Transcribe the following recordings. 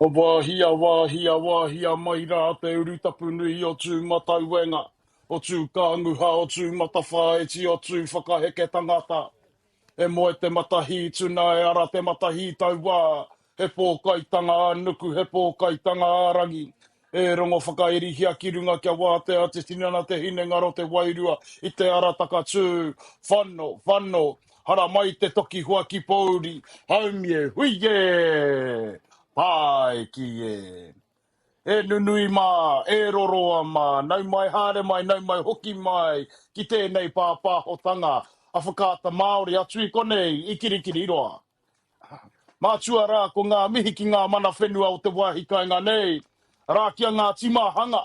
Wāhia, wāhia, wāhia mai rā te urutapu nui o Tūmatauenga, o Tūkānguha, o Tūmatawhāiti, o Tūwhakaheke tangata. E moe te matahī tuna, e ara te matahī tauā, he pōkaitanga ā-nuku, he pōkaitanga ā-rangi. E rongo whakairihia ki runga kia wātea te tinana, te hinengaro, te wairua i te ara takatū. Whano, whano, haramai te toki huaki pōuri, haumie, hui e! Tāiki e! E nunui mā, e roroa mā, nau mai haere mai, nau mai hoki mai ki tēnei pāpāhotanga a Whakaata Māori atu i konei i Kirikiriroa. Mātua rā ko ngā mihi ki ngā mana whenua o te wāhi kainga nei, rā ki a Ngāti Māhanga,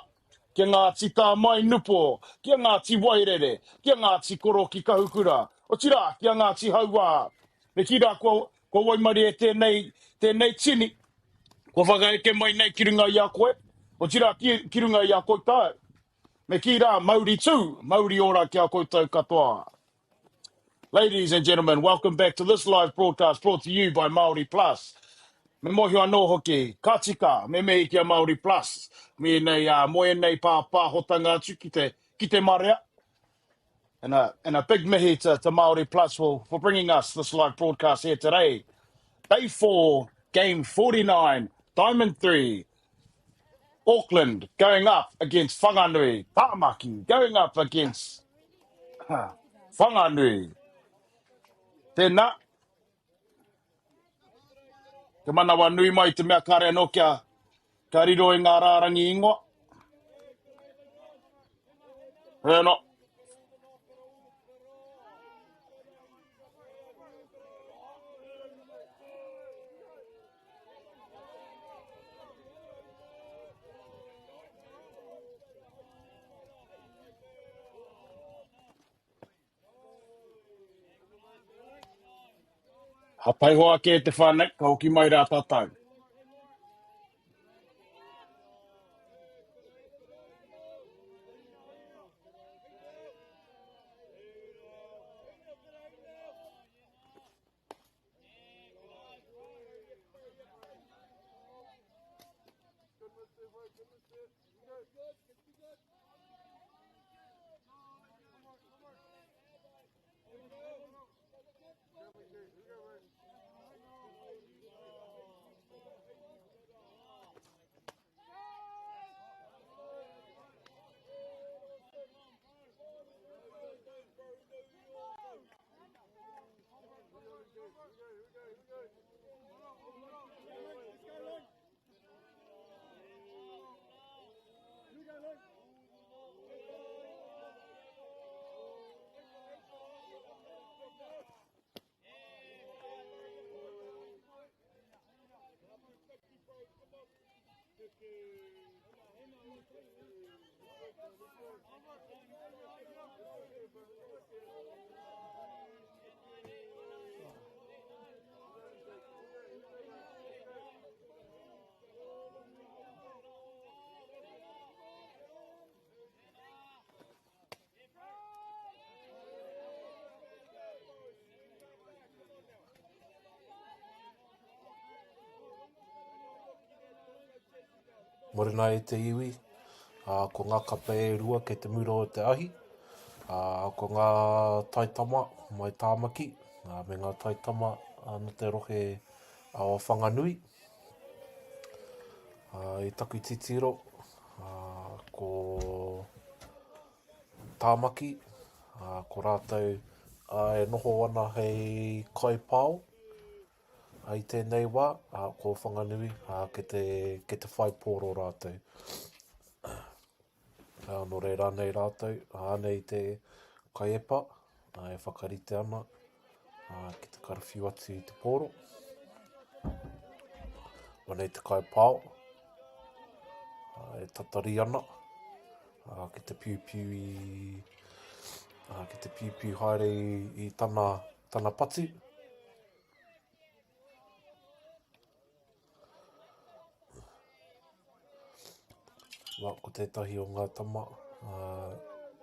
ki a Ngāti Tāmainupo, ki a Ngāti Wairere, ki a Ngāti Koroki Kahukura, otirā ki a Ngāti Hauā. Me kī rā kua, kua waimarie tēnei, tēnei tini, kua whakaeke mai nei ki runga i a koe, otirā ki, ki runga i a koutou. Me kī rā, mauri tū, mauri ora ki a koutou katoa. Ladies and gentlemen, welcome back to this live broadcast brought to you by Māori Plus. Me mōhio anō hoki, ka tika, me mihi ki a Māori Plus, me ēnei, uh, mō ēnei pāpāhotanga atu ki te, ki te marea. And a, and a big mihi to, to Māori Plus for, for bringing us this live broadcast here today. Day 4, Game 49, Diamond 3, Auckland going up against Whanganui, Tāmaki going up against Whanganui. Tēnā, te manawa nui mai te mea kare anō kia, kia riro i ngā rārangi ingoa. Hei anō. Ha taihoa ake e te whānau, ka hoki mai rā tātou. Morena e te iwi, ā, ko ngā kapa e rua kei te mura o te ahi, ā, ko ngā taitama mai Tāmaki, ā, me ngā taitama nō te rohe o Whanganui. Ā, i taku titiro, ā, ko Tāmaki, ā, ko rātou e noho ana hei kaipao i tēnei wā, ā, ko Whanganui, ā, kei te, kei te whai pōro rātou. Ā, nō reira anei rātou, ā, anei te kaiepa, ā, e whakarite ana, ā, ki te karawhiu atu i te pōro. Anei te kaipao, ā, e tatari ana, ā, ki te piupiu i, ā, ki te piupiu haere i, i tana, tana patu. Wā, ko tētahi o ngā tama uh,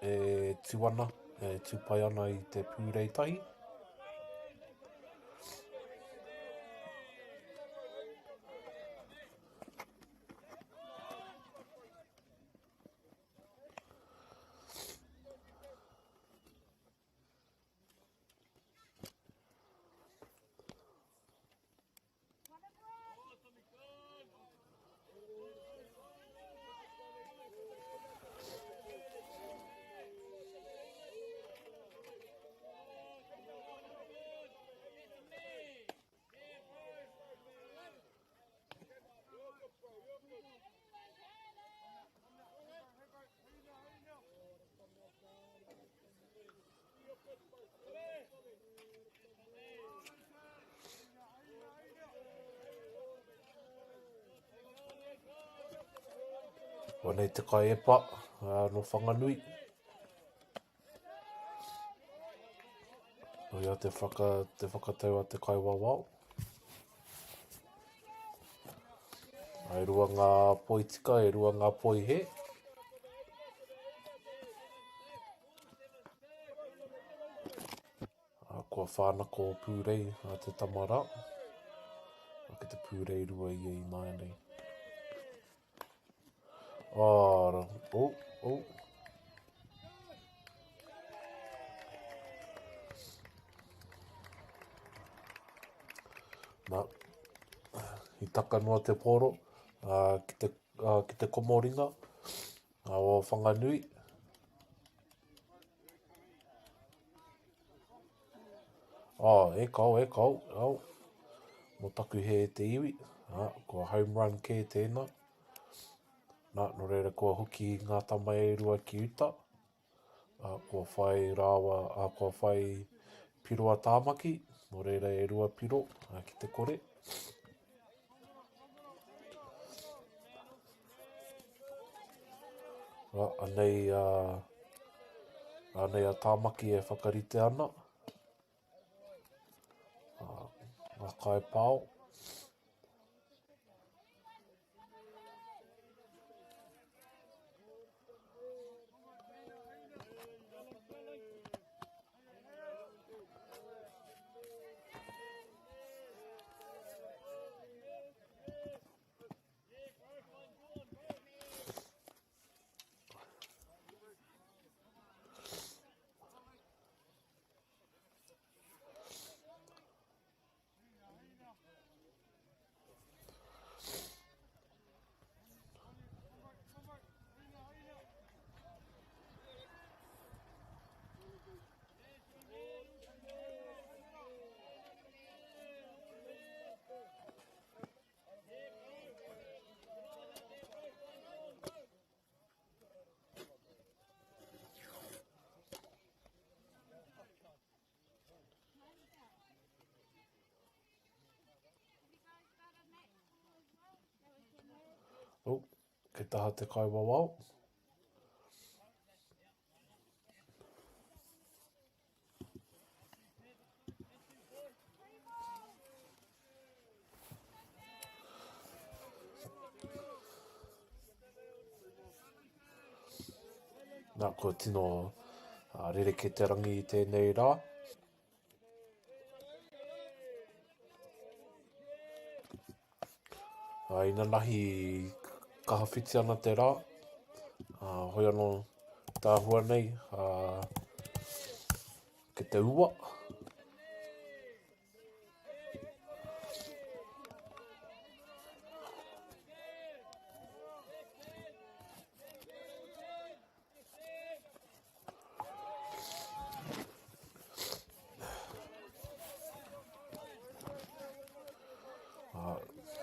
e tū ana, e tū pai ana i te pūrei tahi. Anei te kaiepa nō Whanganui. Koia te, whaka, te whakatau a te kaiwawao. E rua ngā poi tika, e rua ngā poi he. A, kua whānako o Pūrei a te tama rā. A, ki te Pūrei rua ia i nāianei. Ā, oh, oh. Nā, i taka noa te pōro uh, ki, te, uh, ki te komoringa uh, o Whanganui. Oh, e kao, e kao, oh. Mo taku he e te iwi, ah, kua home run kē tēnā. Nā, nō reira kua hoki ngā tama e rua ki uta. Ah, kua whai rāua, ah, kua whai piro a Tāmaki, nō reira e rua piro ah, ki te kore. Ah, anei, ah, anei a Tāmaki e whakarite ana. Ah, ngā kaipao. Oh, kei taha te kaiwawao. Nā, kua tino rerekē te rangi i tēnei rā. Inanahi kaha whiti ana te rā, hoi anō te āhua nei, ki te ua.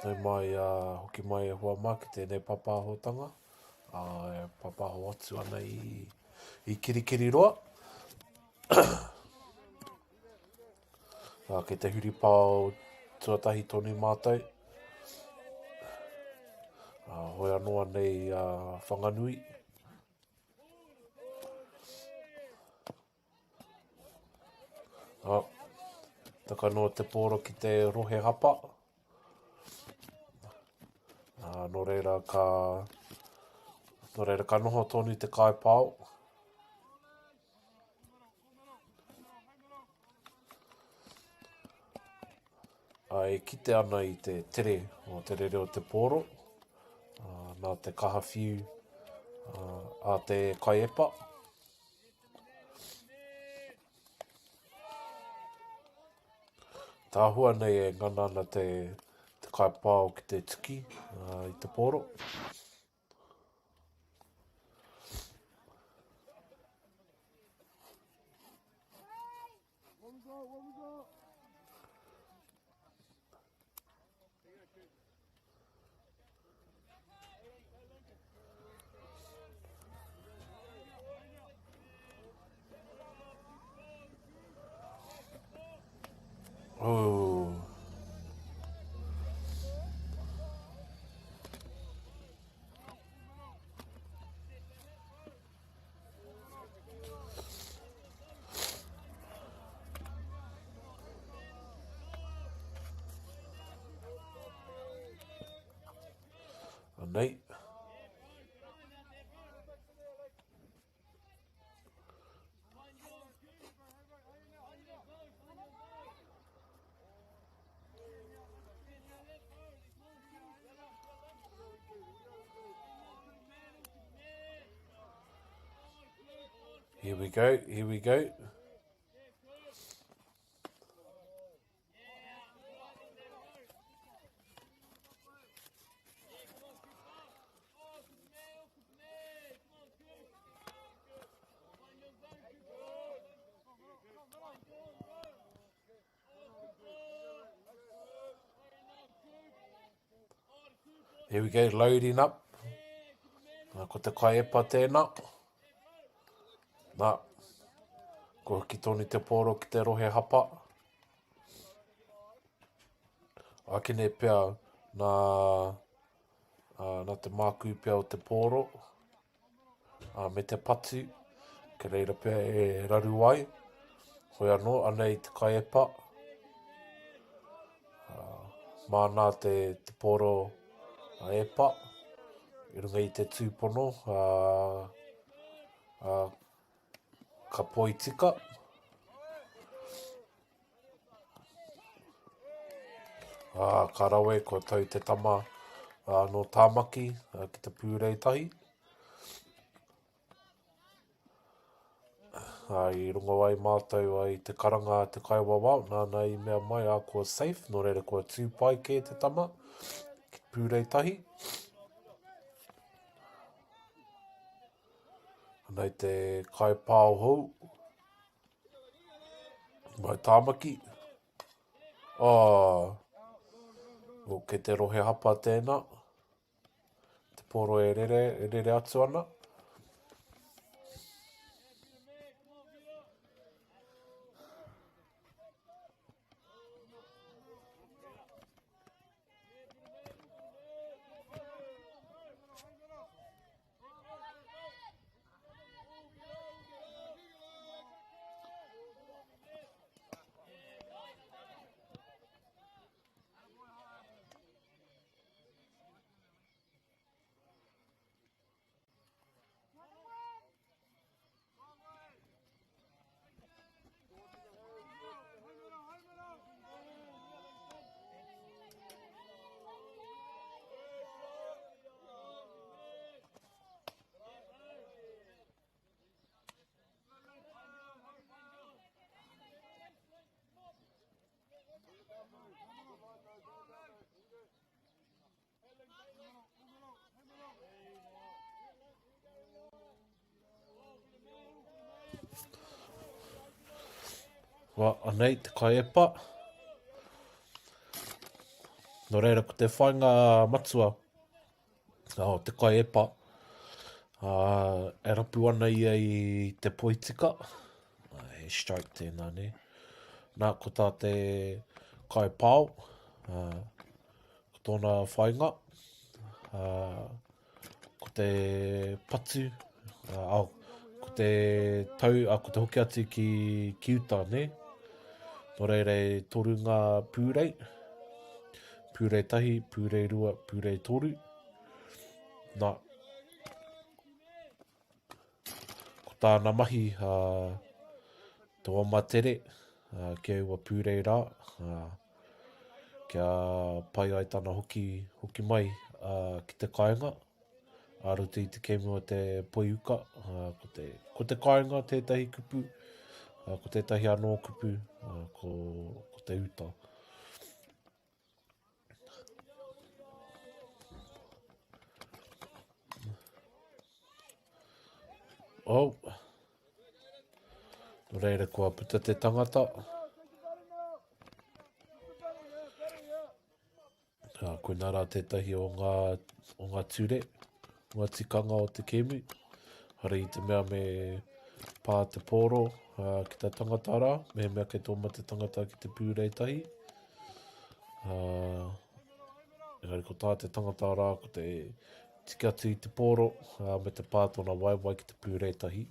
Nau mai, hoki mai e hoa mā ki tēnei papāhotanga, e papāho atu ana i, i Kirikiriroa. Kei te huripao tuatahi tonu mātou. Hoi anō anei a Whanganui. Oh, taka noa te pōro ki te rohe hapa. Nō reira ka, nō reira ka noho tonu te kaipao. Ā, e kite ana i te tere o te rere o te pōro, ā, nā te kaha whiu ā, a te kaiepa. Tāhua nei e ngana ana te, te kaipao ki te tuki ā, i te pōro. Oh. Anei. Here we go, here we go. Here we go, loading up. Nā, ko te kaepa tēnā. Nā, ko hoki tonu te pōro ki te rohe hapa. Ākene pea nā, nā te mākū pea o te pōro. Ā, me te patu, kei reira pea e raru ai. Hoi anō, anei te kaiepa. Ā, māna te, te pōro a epa, i runga i te tūpono, ā, ā, ka poi tika. Ā, ka rawe kua tau te tama ā, nō Tāmaki ā, ki te pūrei tahi. Ā, i rongo ai mātou ai te karanga a te kaiwawao, nāna i mea mai, ā, kua safe, nō reira kua tū pai kē te tama ki te pūrei tahi. Anei te kaipao hou. Mai Tāmaki. Oh, oh, kei te rohe hapa tēnā. Te poro e rere, e rere atu ana. Wa, anei te kaiepa. Nō reira, ko te whainga matua o te kaiepa, e rapu ana ia i te poitika. He strike tēnā, nē. Nā, ko tā te kaipao, ko tōna whainga, ko te patu, uh, ko te tau, uh, ko te hoki atu ki, ki uta, ne? Nō reira e toru ngā pūrei, pūrei tahi, pūrei rua, pūrei toru. Nā, ko tāna mahi, uh, te oma tere, uh, ki aua pūrei rā, uh, kia pai ai tana hoki, hoki mai uh, ki te kāinga. A roto i te kēmu o te poiuka, uh, ko, te, ko te kāinga tētahi kupu, uh, ko tētahi anō kupu, uh, ko, ko te uta. Oh. Nō reira kua puta te tangata. Uh, koinā rā tētahi o ngā, o ngā ture, o ngā tikanga o te kēmu. Hara i te mea me pā te pōro uh, ki te tangata rā, mehemea kei tō mate tangata ki te pūrei tahi. Uh, engari ko tā te tangata rā, ko te tiki atu i te pōro uh, me te pā tōna waewae ki te pūrei tahi.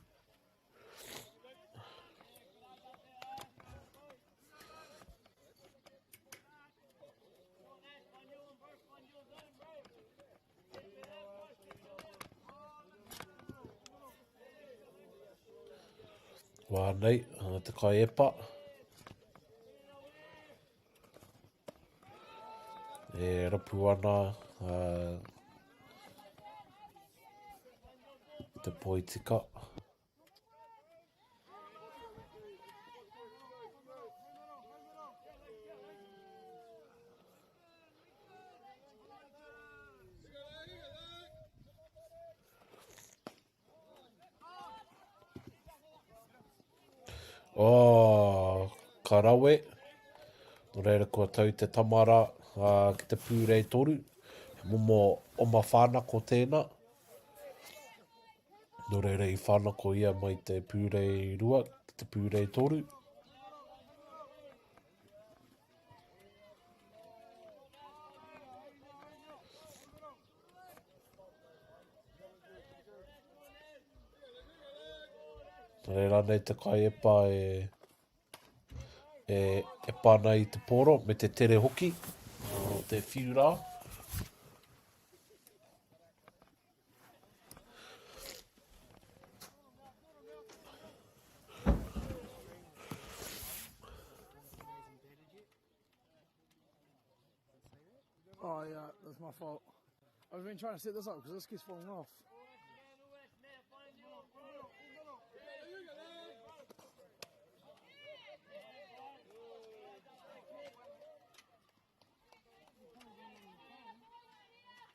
Wā nei, te kai epa. E rapu ana te poi tika. Oh, ka rawe. Nō reira kua tau te tama rā ki te pūrei toru. He momo oma whānako tēnā. Nō reira i whānako ia mai te pūrei rua ki te pūrei toru. Nō reira nei te kaiepa e, e, e pana i te pōro me te tere hoki o te whiu rā. Oh yeah, that's my fault. I've been trying to set this up because this keeps falling off.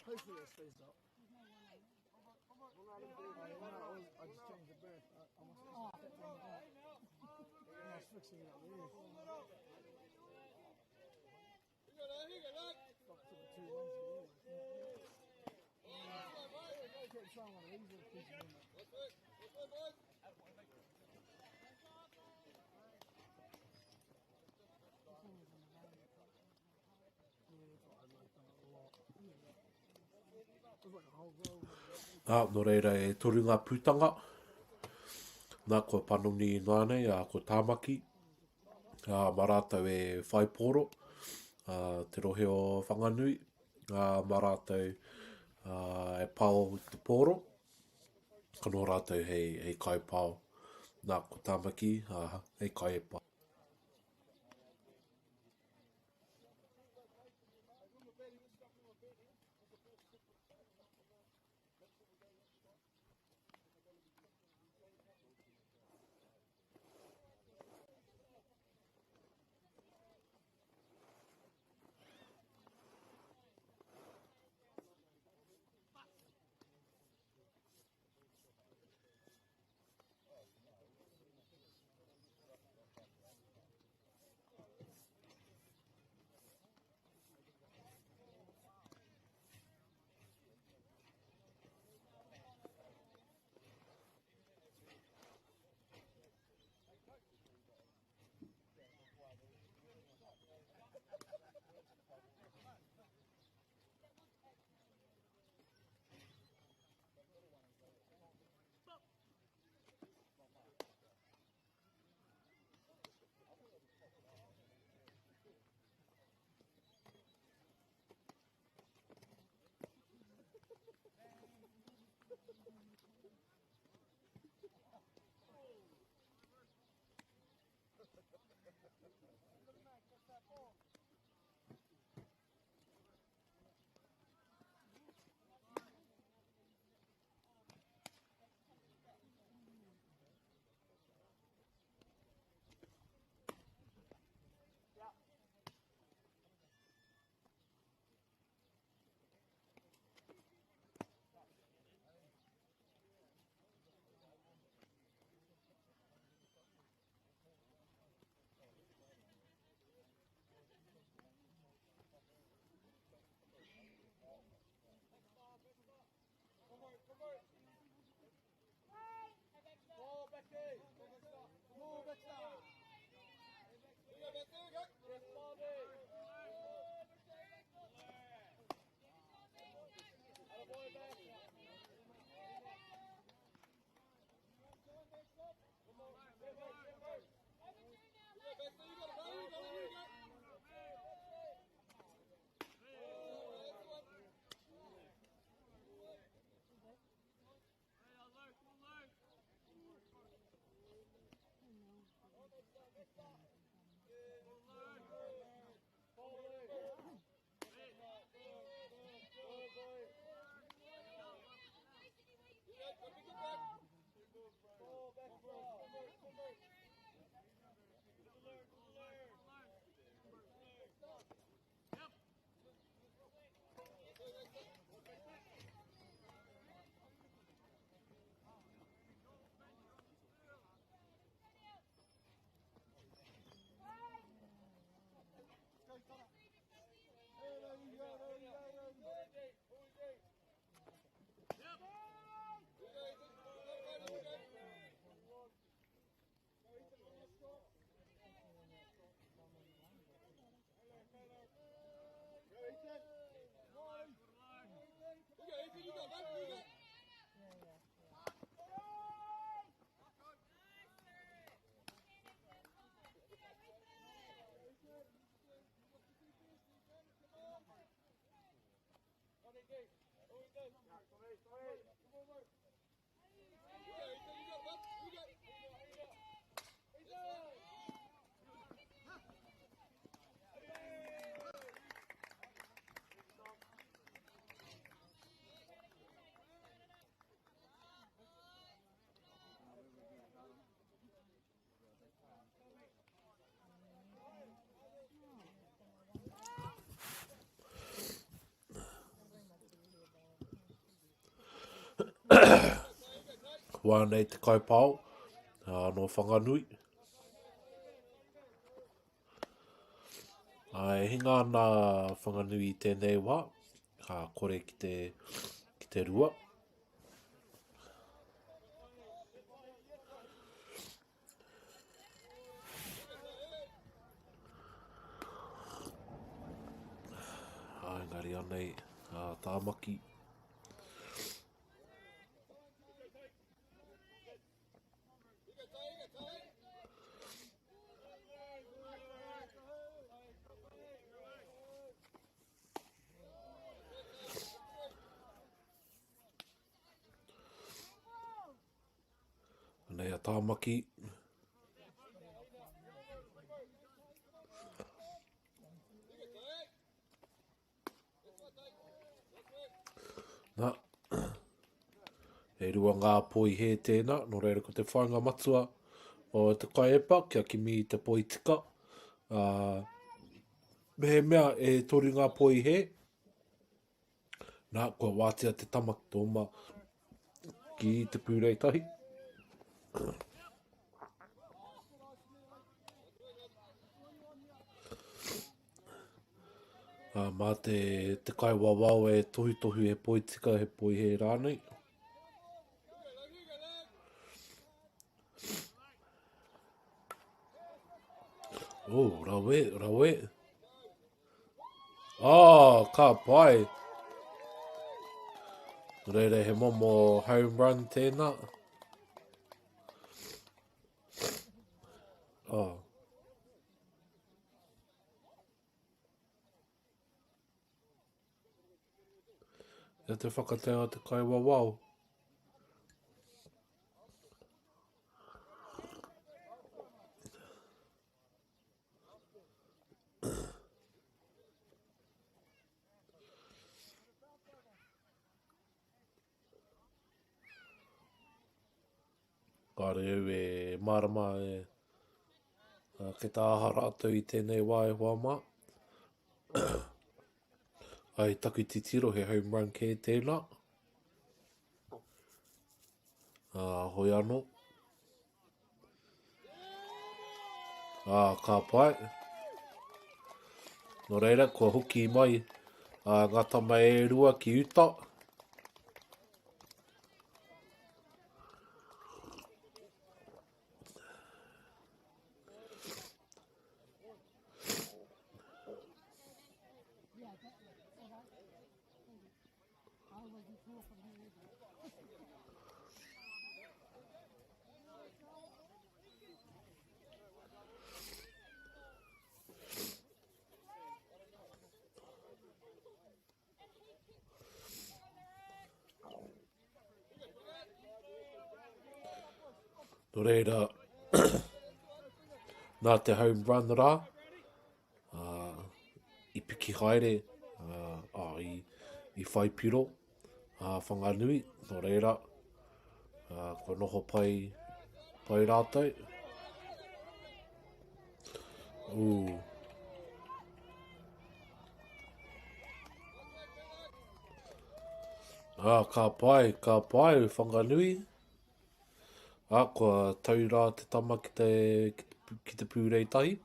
Hopefully it stays up. I, just changed the berth. I, I must have I was fixing it up there. Ā, nō reira e toru ngā putanga. Nā, kua panoni i nānei, ā, ko Tāmaki, ā, mā rātou e whai pōro, ā, te rohe o Whanganui, ā, mā rātou ā, e pao i te pōro, ka noho rātou hei, hei kaipao. Nā, ko Tāmaki, ā, hei kaiepa. Wā nei te kaipao, nō Whanganui. E hinga ana Whanganui i tēnei wā, ka kore ki te, ki te rua. Engari anei a Tāmaki. Anei a Tāmaki. Nā, e rua ngā poi hē tēnā, nō reira ko te whāinga matua o te kaiepa kia kimi i te poi tika. Mehemea e toru ngā poi hē, Nā, kua wātea te tama ki tō ma, ki te pūrei tahi. Ā, mā te, te kaiwawao e tohutohu he poi tika, he poi hē rānei. Oh, rawe, rawe. Oh, ka pai. Reira he momo home run tēnā. Oh. Ia te whakatea te kaiwawao. Kāre au e mārama e kei tā aha rātou i tēnei wā e hoa mā. Ai taku titiro he home run kē tēnā. Hoi anō. Ā, ka pai. Nō reira, kua hoki mai ngā tama e rua ki uta. Nō reira, nā te home run rā, i piki haere, i, i whai piro a Whanganui, nō reira, kua noho pai, pai rātou. Ū. Ah, ka pai, ka pai, Whanganui. Ah, kua tau rā te tama ki te, ki te pūrei tahi.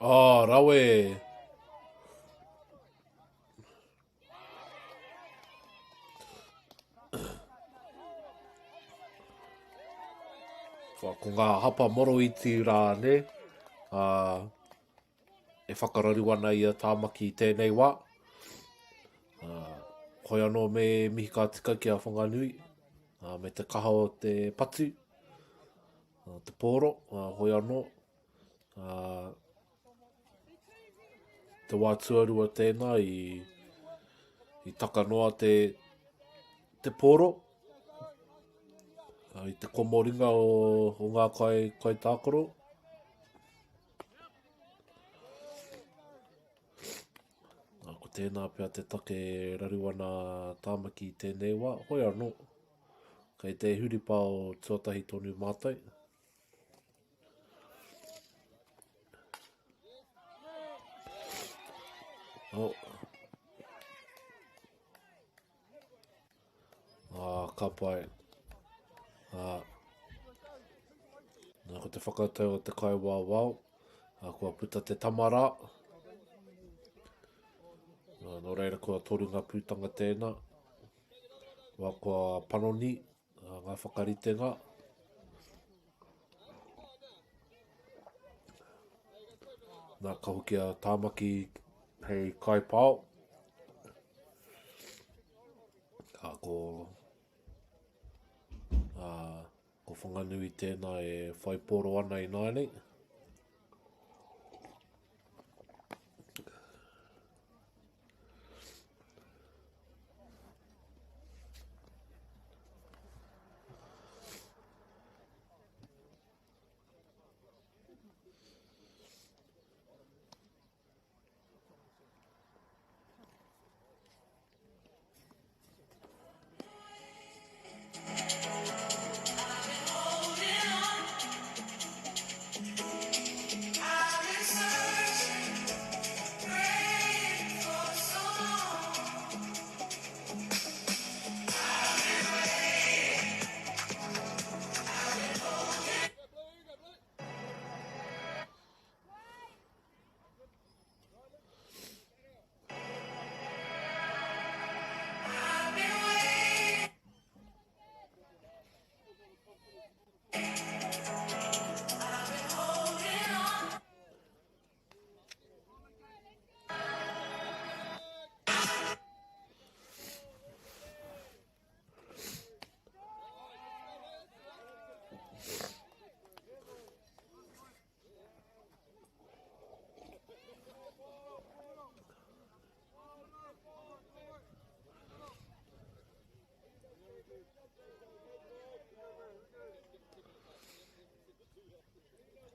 Oh, rawe! Ko ngā hapa moroiti rā, ne? Uh, e whakararu ana i a Tāmaki i tēnei wā. Uh, hoi anō me mihi ka tika ki a Whanganui, uh, me te kaha o te patu, uh, te pōro, uh, hoi anō. Uh, te wā tuarua tēnā i, i taka noa te, te pōro, uh, i te komoringa o, o ngā kai, kai tākaro. Nā, ko tēnā pea te take e raru ana Tāmaki i tēnei wā. Hoi anō, kei te huripao tuatahi tonu mātou. Oh. Ā, ka pai. Ā, nā, ko te whakatau o te kaiwawao, ā, kua puta te tama rā. Nā, nō reira kua toru ngā pūtanga tēnā. Wā, kua panoni ā, ngā whakaritenga. Nā, ka hoki a Tāmaki hei kaipao. Ā, ko, ā, ko Whanganui tēnā e whai poro ana i nāianei.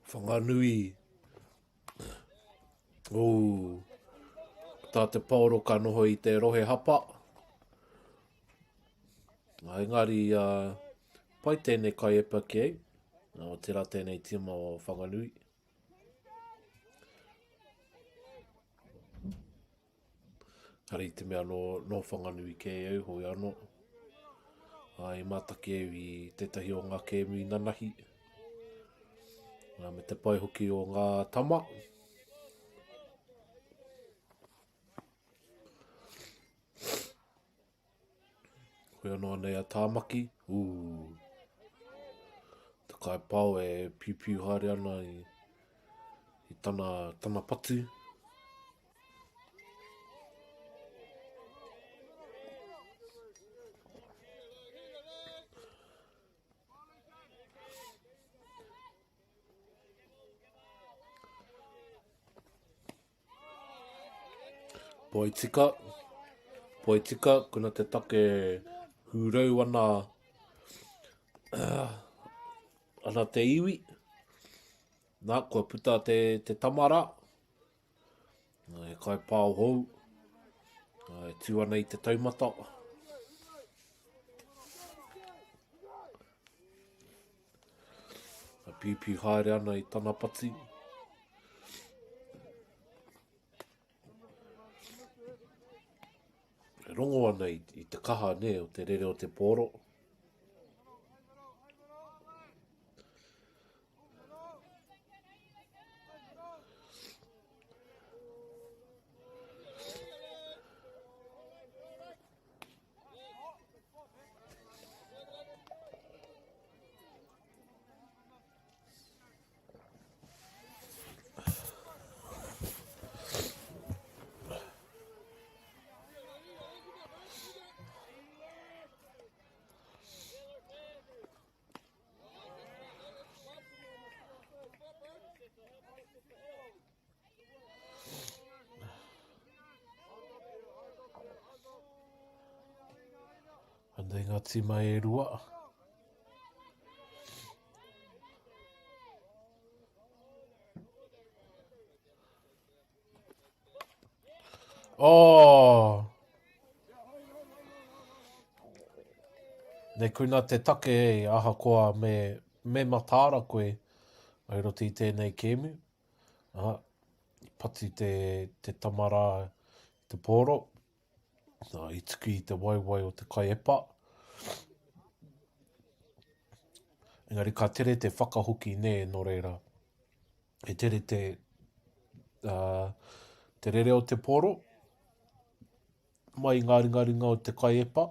Whanganui. Ooh. Tā te paoro ka noho i te rohe hapa. Engari, uh, pai tēnei kai epa ki au. O tērā tēnei tīma o Whanganui. Hari i te mea nō, nō Whanganui kē au, hoi anō. Ā, i mātaki au i tētahi o ngā kēmu inanahi. Ā, me te pai hoki o ngā tama. Koe anō anei a Tāmaki. Ū. Te kaipao e piupiu haere ana i, i tana, tana patu. Poitika, Poitika, kuna te take hūrau ana, ana te iwi. Nā, kua puta te, te tama rā, he kaipao hou, e tū ana i te taumata. A piupiu haere ana i tana pati. E rongo ana i, i te kaha ne, o te rere o te pōro. Nei ngā tīma e rua. Oh! Nei kuna te take e ahakoa me, me mataara koe i roto i tēnei kēmu. Aha, i patu te, te tama rā i te pōro. Nā, i tuki i te waewae o te kaiepa. Engari ka tere te whakahoki nē, nō reira. He tere te, uh, te rere o te pōro mai i ngā ringaringa o te kaiepa.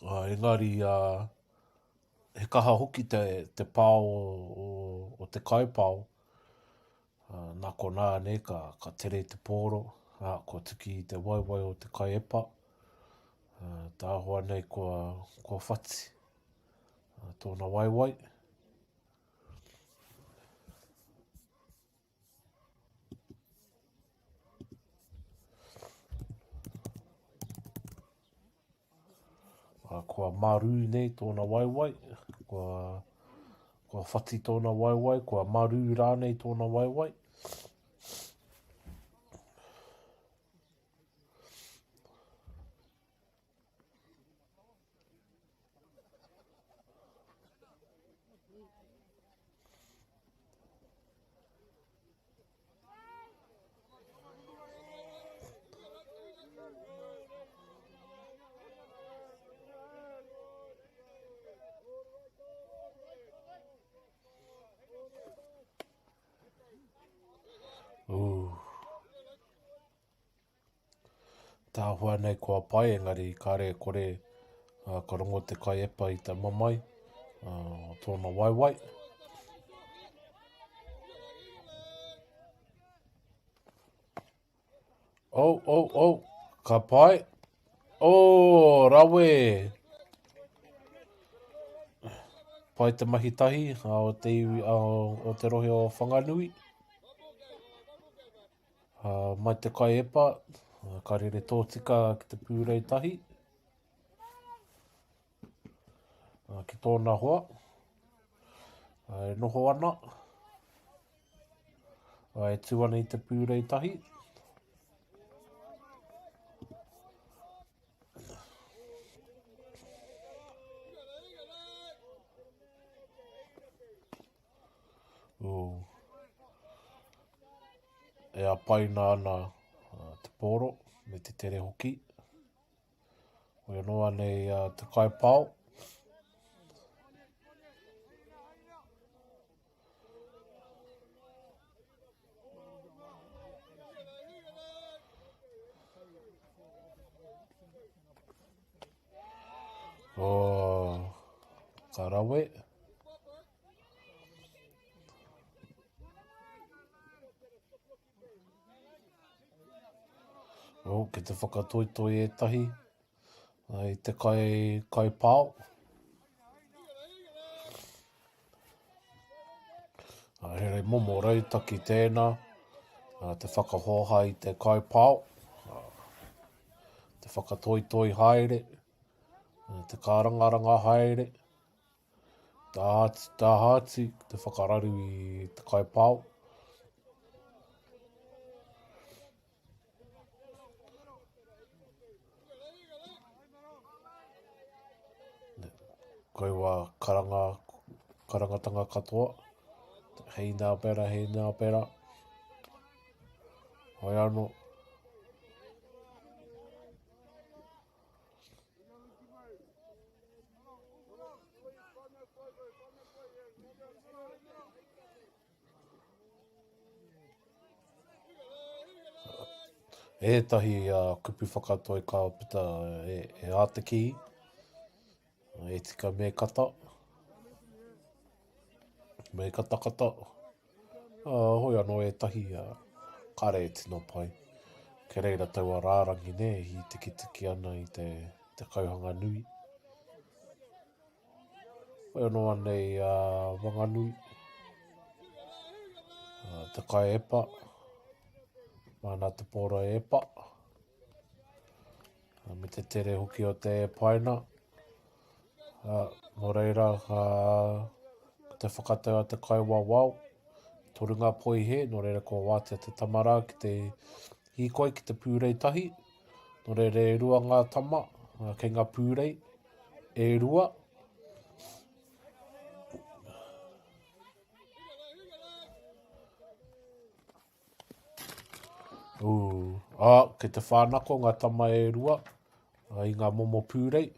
Uh, engari, uh, he kaha hoki te, te pao o, o, o te kaipao. Uh, nā konā, nē, ka, ka tere te pōro, ā, kua tuki i te waewae o te kaiepa. Uh, tāhoa nei kua, kua whati uh, tōna waewae. Kua marū nei tōna waewae, kua, kua whati tōna waewae, kua marū rānei tōna waewae. Ooh. Tāhua nei kua pai engari kāre e kore ka rongo te kaiepa i te mamae o tōna waewae. Oh, oh, oh, ka pai. Oh, rawe! Pai te mahi tahi o te iwi, o te rohe o Whanganui. Mai te kaiepa, ka rere tōtika ki te pūrei tahi, ki tōna hoa, e noho ana, e tū ana i te pūrei tahi. Ooh. E apaina ana te pōro me te tere hoki. Hoi anō anei te kaipao. Oh, ka rawe. Oh, ki te whakatoitoi ētahi i te kai, kai pao. He momo rautaki tēnā, te whakahoha i te kai pao, te whakatoitoi haere, te kārangaranga haere. Taha atu te whakararu i te kaipao. Kaua karanga, karangatanga katoa. Hei nā pera, hei nā pera. Hoi anō. Ētahi kupu whakatoi ka puta e, e āta kī, e tika me kata, me katakata. Ā, hoi anō ētahi, ā, kāre e tino pai. Kei reira taua rārangi nē, e hītikitiki ana i te, te kauhanga nui. Hoi anō anei a Wanganui, ā, te kaiepa, māna te pōra e epa, ā, me te tere hoki o te paina. Nō reira, ko te whakatau a te kaiwawao, toru ngā poihe, nō reira kua wātea te tama rā ki te hīkoi ki te pūrei tahi. Nō reira e rua ngā tama, kei ngā pūrei, e rua. Ū, ā, kei te whānako ngā tama e rua i ngā momo pūrei.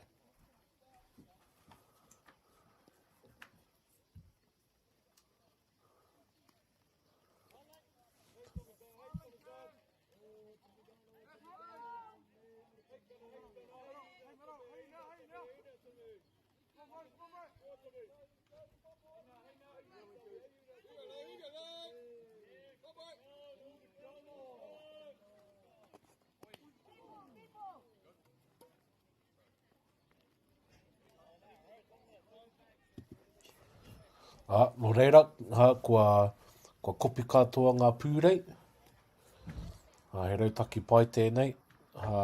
Ā, nō reira, ā, kua, kua kopi katoa ngā pūrei. Ā, he rautaki pai tēnei. Ā,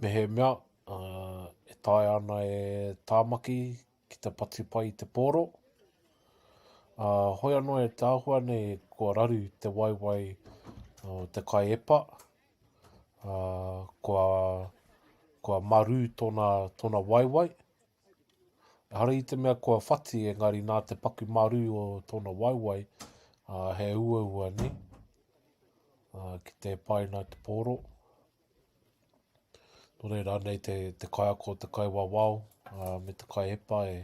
mehemea, ā, e taea ana e Tāmaki ki te patu pai i te pōro. Ā, hoi anō e te āhua nei kua raru te waewae o te kaiepa. Ā, kua, kua marū tōna, tōna waewae. Ehara i te mea kua whati engari nā te paku marū o tōna waewae, ā, he uaua nei, ā, ki te paina te pōro. Nō reira anei te, te kaiako, te kaiwawao uh, me te kaiepa e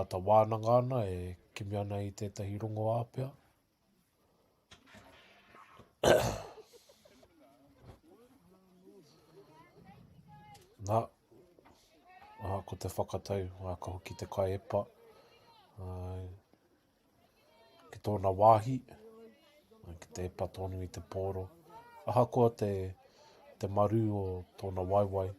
āta wānanga ana, e kimi ana i tētahi rongoā pea. Nā, uh, ko te whakatau, uh, ka hoki te kaiepa. Uh, ki tōna wāhi, ki te epa tonu i te pōro, ahakoa te, te marū o tōna waewae.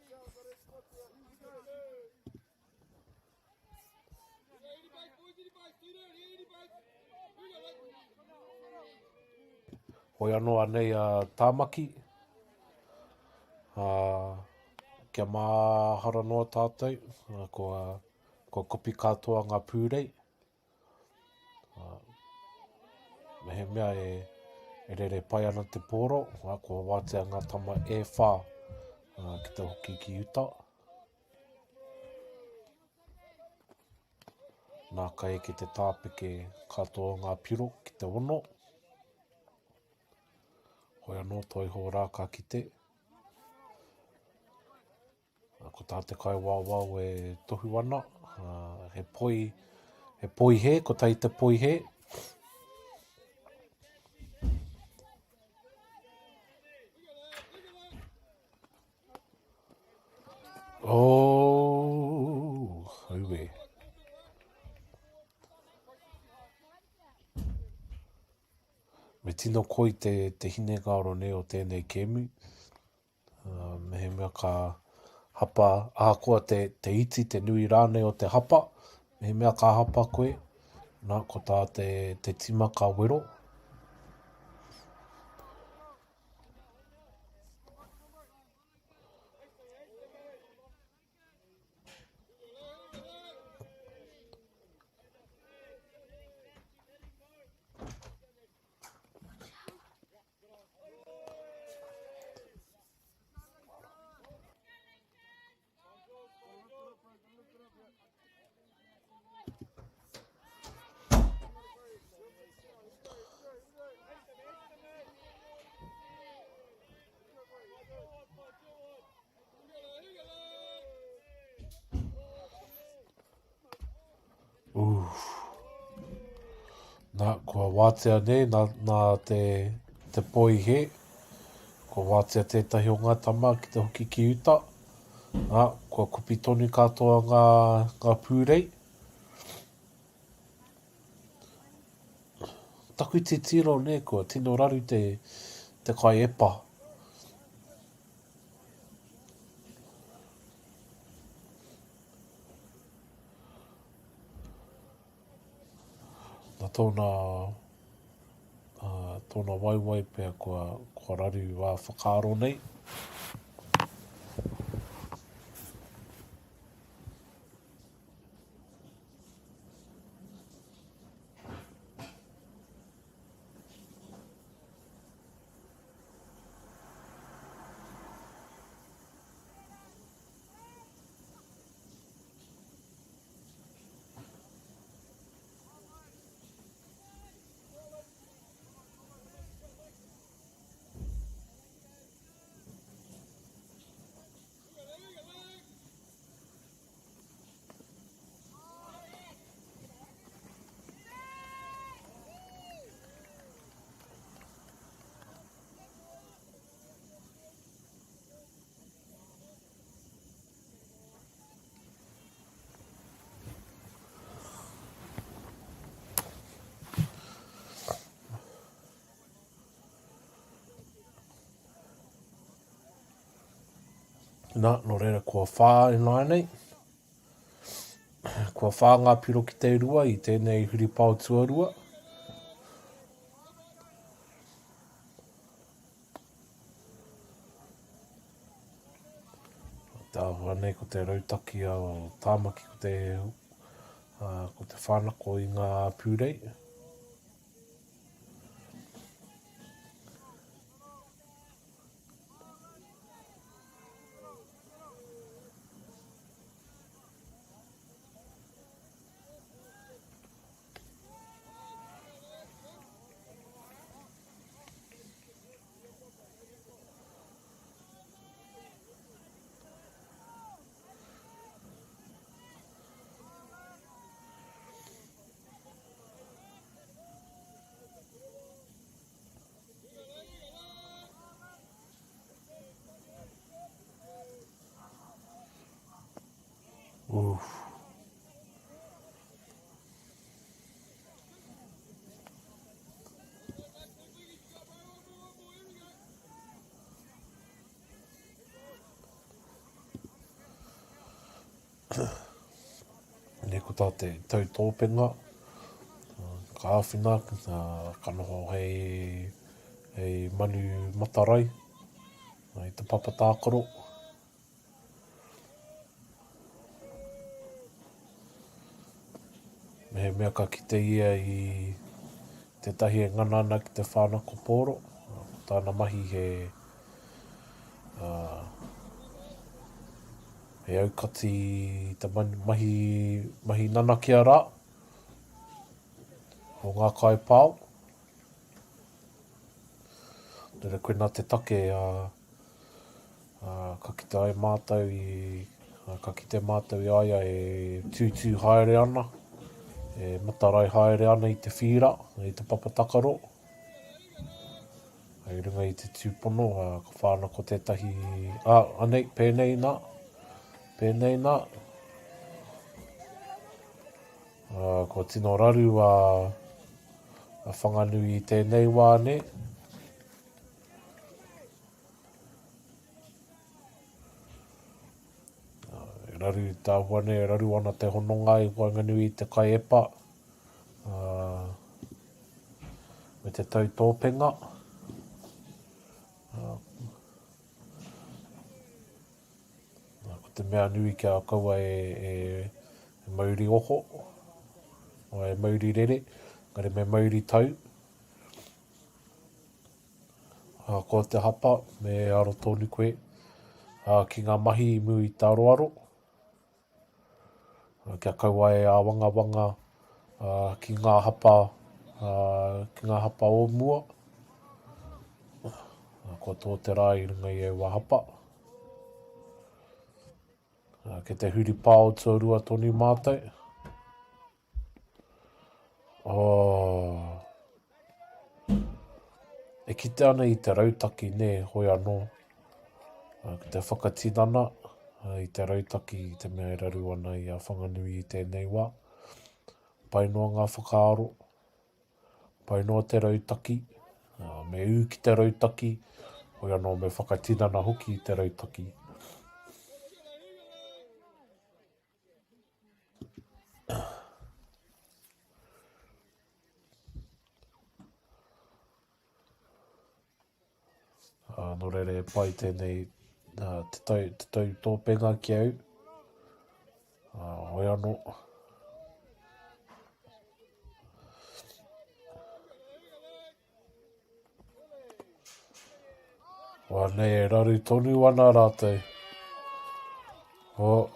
Hoi anō anei a Tāmaki, a, kia māhara noa tātou, kua, kua kopi katoa ngā pūrei, Mehemea e, e rere pai ana te pōro, kua wātea ngā tama e whā ki te hoki ki uta. Nā ka eke te tāpeke katoa ngā piro ki te ono. Hoi anō toi hō rā ka kite. Ko tā te kaiwawao e tohu ana, he poi, he poihe, kotahi te poihe. Oh, aue. Me tino koi te, te hinengaro nei o tēnei kēmu. Mehemea ka hapa, ahakoa te, te iti, te nui rānei o te hapa, mehemea ka hapa koe, nā, ko tā te, te tima ka wero. Oof. Nā, kua wātea nei nā, nā te, te poihe. Kua wātea tētahi o ngā tama ki te hoki ki uta. Nā, kua kupi tonu katoa ngā, ngā pūrei. Taku titiro nē, kua tino raru te, te kai epa. Na tōna, uh, tōna waewae pea kua, kua raru ā whakaaro nei. Nā, nō reira kua whā ināianei. Kua whā ngā piro ki te rua i tēnei huripao tuarua. Te āhua nei ko te rautaki o Tāmaki ko te, uh, ko te whānako i ngā pūrei. Oof. Nei ko tā te tautōpenga, ka āwhina, ka noho hei, hei manu matarai i te papa tākaro. Mehemea ka kite ia i tētahi e ngana ana ki te whānako pōro, ko tāna mahi he, uh, he aukati i te mahi, mahi nanakia rā o ngā kaipao. Reira koinā te take a, a, ka kite ai mātou i, a, ka kite mātou i a ia e tūtū haere ana, e matarai haere ana i te whīra, i te papa takaro. I runga i te tūpono, a, ka whānako tētahi, a, anei, pēnei nā, pēnei nā. Ā, kua tino raru a, a Whanganui i tēnei wā, nē? E raru tāua nei, e raru ana te hononga i waenganui i te kaiepa, ā, me te tautōpenga. Ā, Ko te mea nui kia kaua e, e, e mauri oho, o e mauri rere, engari me mauri tau. Ahakoa te hapa, me aro tonu koe ā, ki ngā mahi i mua i te aroaro, kia kaua e āwangawanga ki ngā hapa, ki ngā hapa o mua. Kua tō te rā i runga i aua hapa. Kei te huri pāo tuarua tonu mātou. Oh. E kite ana i te rautaki, nē, hoi anō. Ki te whakatinana i te rautaki i te mea e raru ana i a Whanganui i tēnei wā. Pai noa ngā whakaaro, pai noa te rautaki, me ū ki te rautaki, hoi anō me whakatinana hoki i te rautaki. Ā, nō reira e pai tēnei ā, te tau, te tau tōpenga ki au. Ā, hoi anō. Wā nei e raru tonu ana rātou. Oh.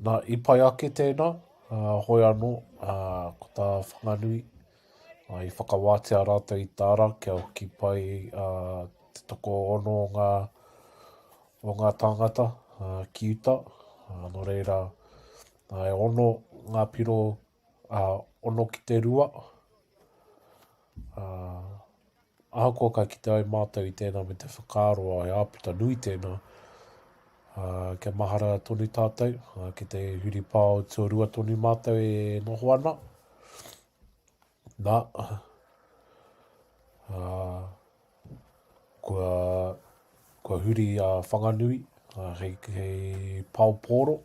Nā, i pai ake tēnā, uh, hoi anō, uh, ko tā Whanganui, uh, i whakawātea rātou i tāra kia hoki pai uh, te tokoono o ngā, o ngā tāngata uh, ki uta. Uh, nō reira, uh, e ono ngā piro, uh, ono ki te rua. Uh, Ahakoa ka kite ai mātou i tēnā me te whakaaro he āputa nui tēnā, ā, kia mahara tonu tātou, ā, ki te huripao tuarua tonu mātou e noho ana. Nā, Ā, kua, kua huri a Whanganui ā, hei, hei pao pōro.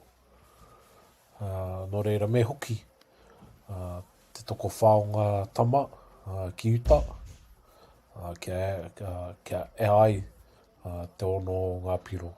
Ā, nō reira me hoki ā, te tokowhā o ngā tama ā, ki uta, ā, kia, ā, kia ea ai ā, te ono o ngā piro.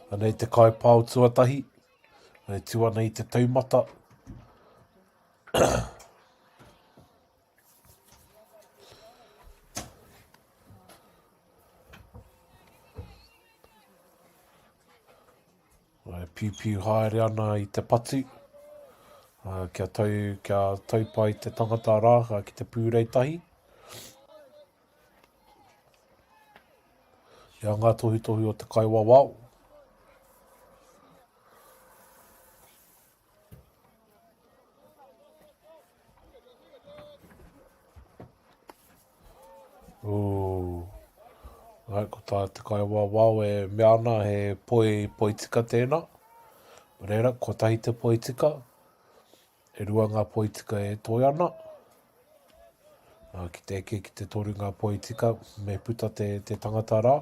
Anei te kaipao tuatahi, e tū ana i te taumata. E piupiu haere ana i te patu, kia tau, kia tau pai te tangata rā ki te pūrei tahi. Ia ngā tohutohu o te kaiwawao. Ooh. Ai, ko tā te kaiwawao e mea ana he poi, poi tika tēnā. Reira, kotahi te poi tika. E rua ngā poitika e toe ana. Ki te eke ki te toru ngā poitika, me puta te, te tangata rā.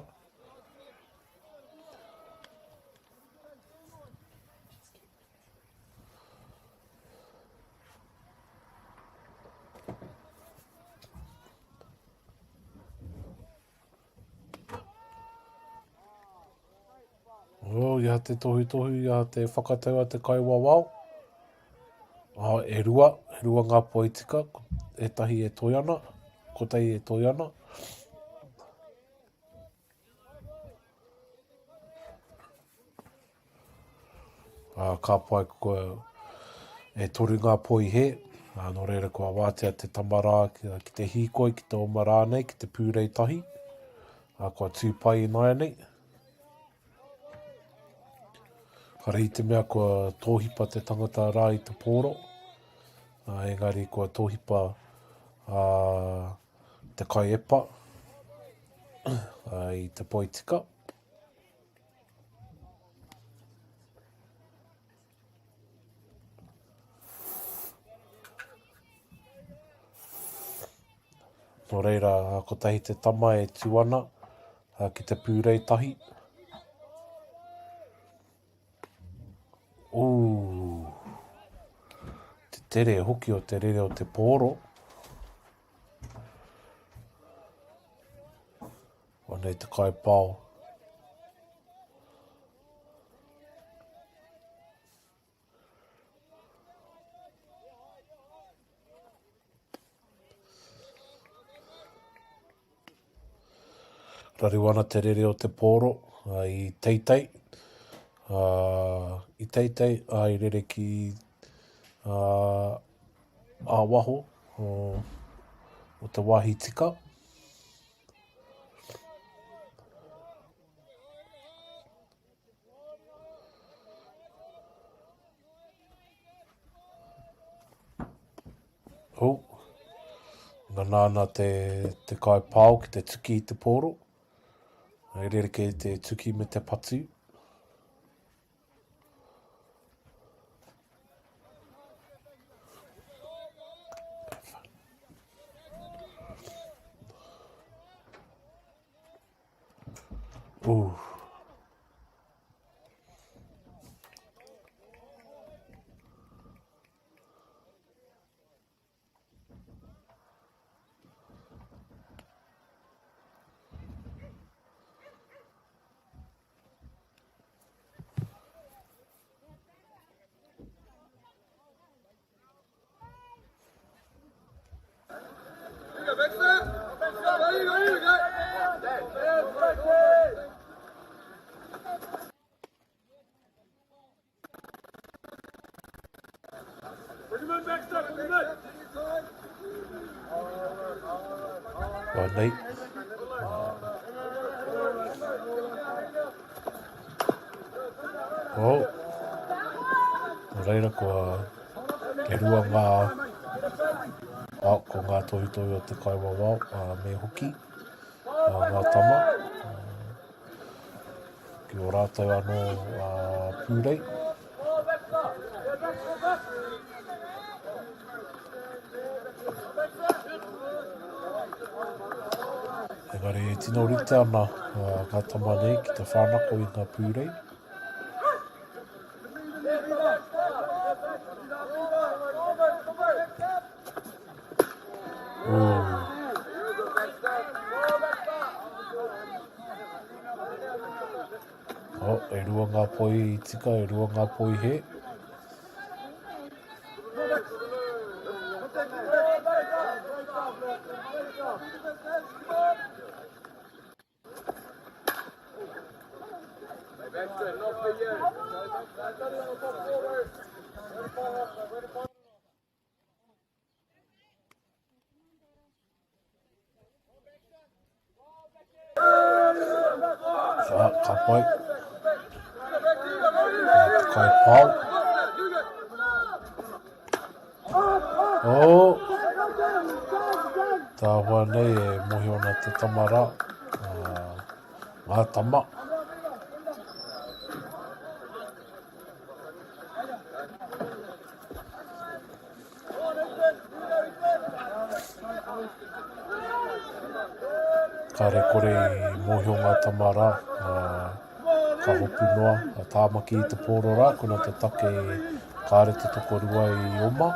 Oh, i a te tohutohu, i a te whakatau a te kaiwawao. Oh, e rua, e rua ngā poitika, ētahi e toi ana, kotahi e toi ana. Ā, ka pai kua e toru ngā poi hē, ā, nō reira kua wātea te tama rā ki, ki te hīkoi, ki te oma rānei, ki te pūrei tahi, ā, kua tū pai ināianei. Kāre i te mea kua tōhipa te tangata rā i te pōro, ā, engari kua tōhipa ā, te kaiepa ā, i te poi tika. Nō reira, kotahi te tama e tū ana ki te pūrei tahi. Ū, te tere hoki o te rere o te pōro. Anei te kaipao. Raru ana te rere o te pōro i teitei, i teitei, i rere ki a waho o, o te wāhi tika. Oh, ngana ana te, te kai pao ki te tuki i te pōro. E rerekē te tuki me te patu. Ooh. Anei. Oh. Nō reira kua e rua ngā oh, ko ngā tohutohu o te kaiwawao uh, me hoki uh, ngā tama uh, ki o rātou anō uh, pūrei. Engari e tino rite ana ngā tama nei ki te whānako i ngā pūrei. Ooh. Oh, e rua ngā poi tika, e rua ngā poi he. Ka, ka pai. Ka te kai pao. Oh! Tāhua nei e mohi ana te tama rā. Uh, ngā tama. Kāre kore i mōhio ngā tama rā, ka hopu noa a Tāmaki i te pōro rā, kona te take kāre te tokorua i oma.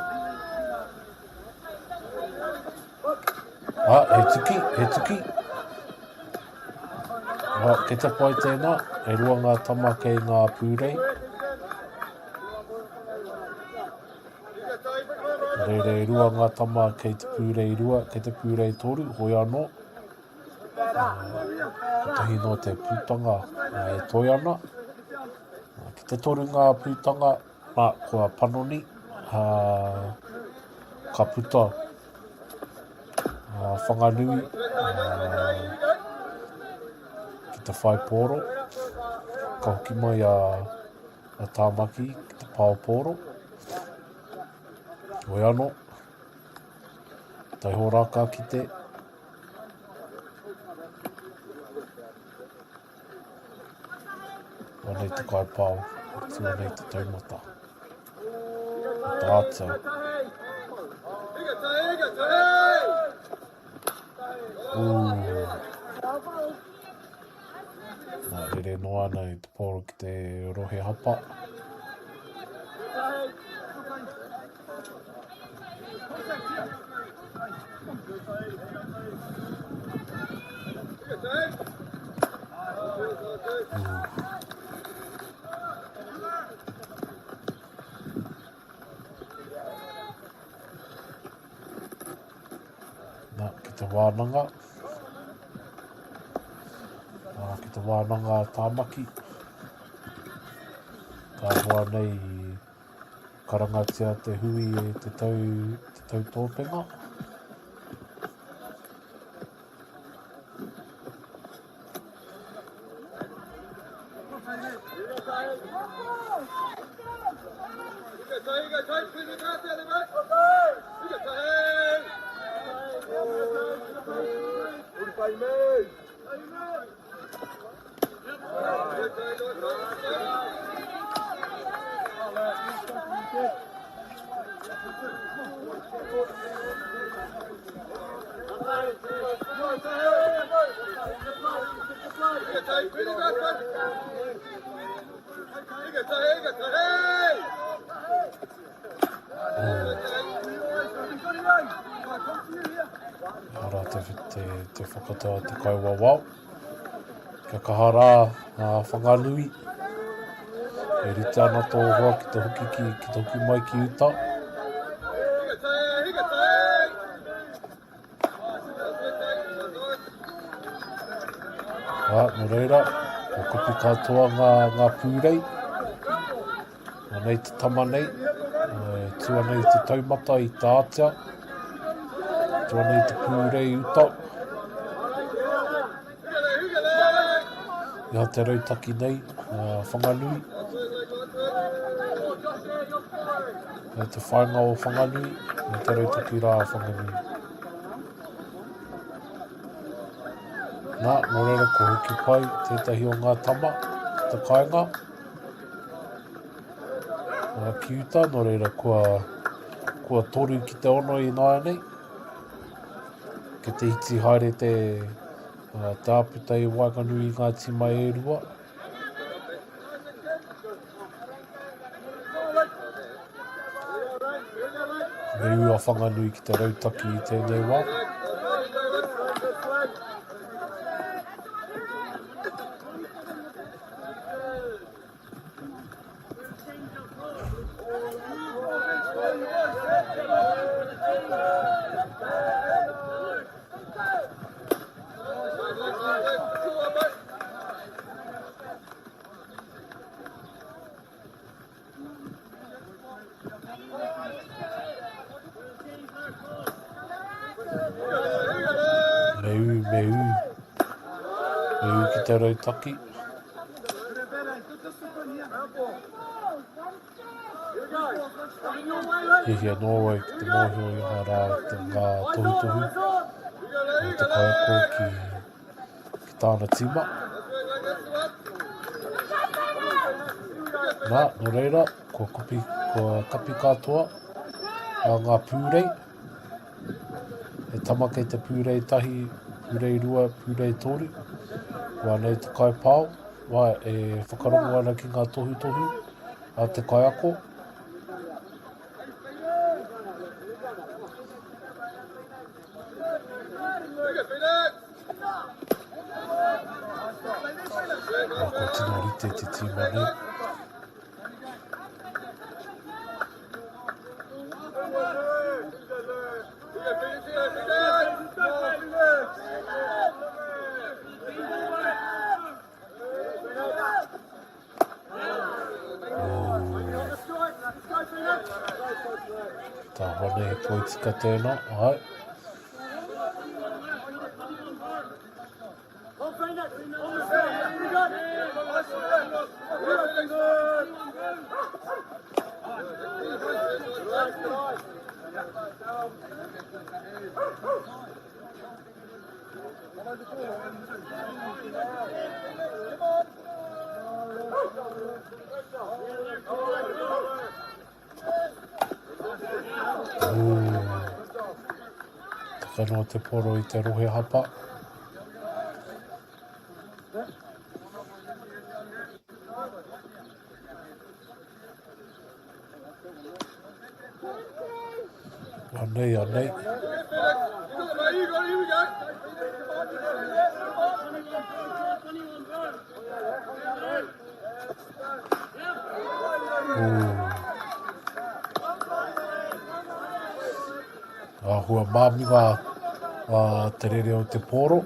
Ah, he tuki, he tuki. Ah, kei te pai tēnā, e rua ngā tama kei ngā pūrei. Reira e rua ngā tama kei te pūrei rua, kei te pūrei toru, hoi anō. Kotahi noa te putanga e toe ana. Ki te toru ngā putanga, nā, kua panoni, ka puta a Whanganui ki te whai pōro. Ka hoki mai a a Tāmaki ki te pao pōro. Hoi anō, taiho rā ka kite. Anei te kai pao, tu anei te taumata. Tātou. Ooh. Nā, rere noa ana i te pōro ki te rohe hapa. Nā, ki te wānanga. Nā, ki te wānanga a Tāmaki. Tā hoa nei karangatia te hui e te tau, te tau tōpenga. Ara te, te, te whakatau a te kaiwawao. Kia kaha rā a Whanganui. E rite ana tō hoa ki te hoki, ki, ki te hoki mai ki uta. Ā, nō reira, kua kopi katoa ngā, ngā pūrei. Anei te tama nei, e tū ana i te taumata i te ātea, tū ana i te pūrei uta. I te rautaki nei, a Whanganui. I te whāinga o Whanganui, i te rautaki rā a Whanganui. Nā, nō reira ko hoki pai tētahi o ngā tama ki te kāinga. Nā, ki uta, nō reira kua, kua toru ki te ono i nāianei. Ke te iti haere te, te āputa i waenganui i ngā tīma e rua. Me ū a Whanganui ki te rautaki i tēnei wā. Me ū, me ū. Me ū ki te rautaki. Hiahia noa wau ki te mōhio i ngā rā te ngā tohutohu o te kaiako ki, ki tāna tīma. Nā, nō reira, kua, kupi, kua kapi katoa a ngā pūrei. He tama kei te pūrei tahi, pūrei rua, pūrei toru. Wā nei te kaipao, wā e whakarongo ana ki ngā tohutohu a te kaiako. Kua tino rite te tīma nei. Tā hone he poitika tēnā, ai. Taka noa te poro i te rohe hapa. Anei, anei. Āhua māminga te rere o te pōro,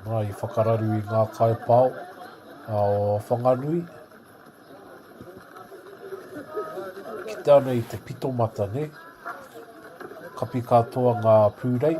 nā, i whakararu i ngā kaipao o Whanganui. Kite ana i te pitomata, nē? Kapi katoa ngā pūrei.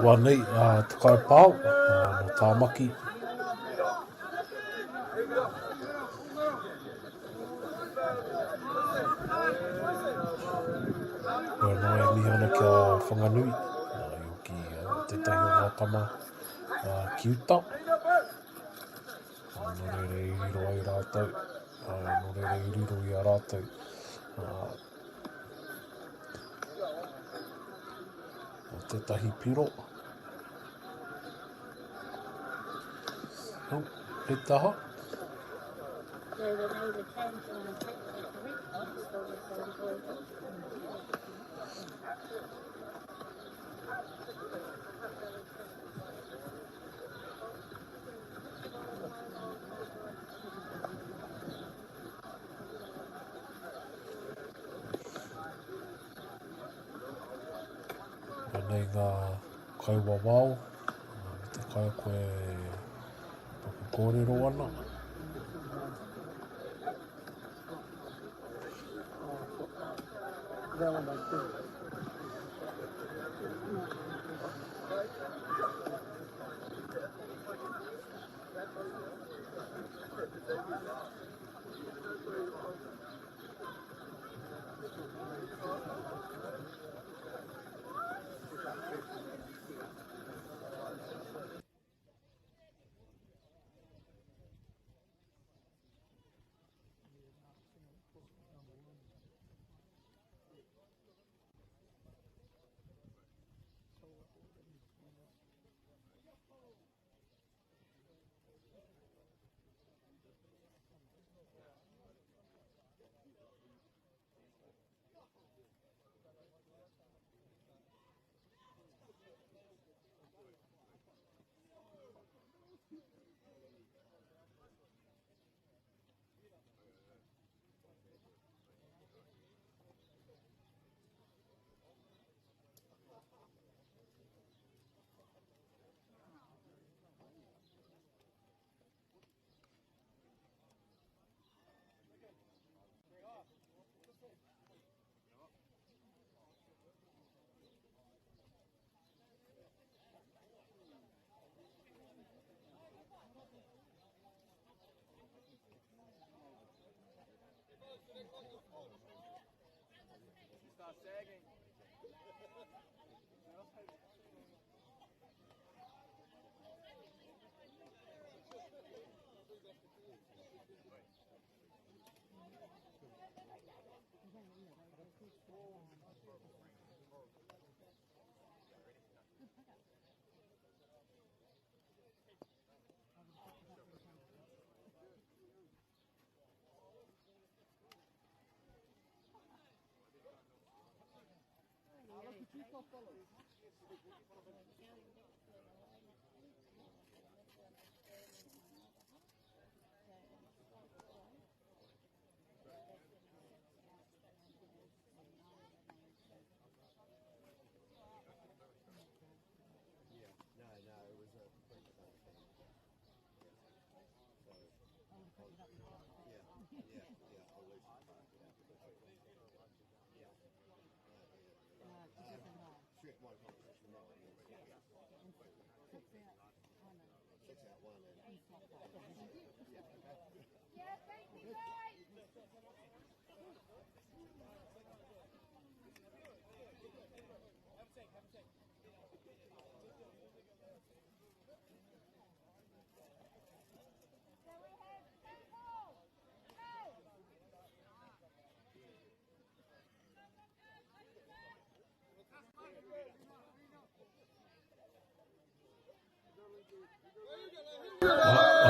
Wā nei a Te Kaipao, nō Tāmaki. Koe anō e mihi ana ki a Whanganui, i hoki tētahi o ngā tama ki uta. Nō reira i riro ai rātou, nō reira i riro i a rātou. Tētahi piro. Oh, he taha. Anei ngā kaiwawao, me te kaiako e paku kōrero ana.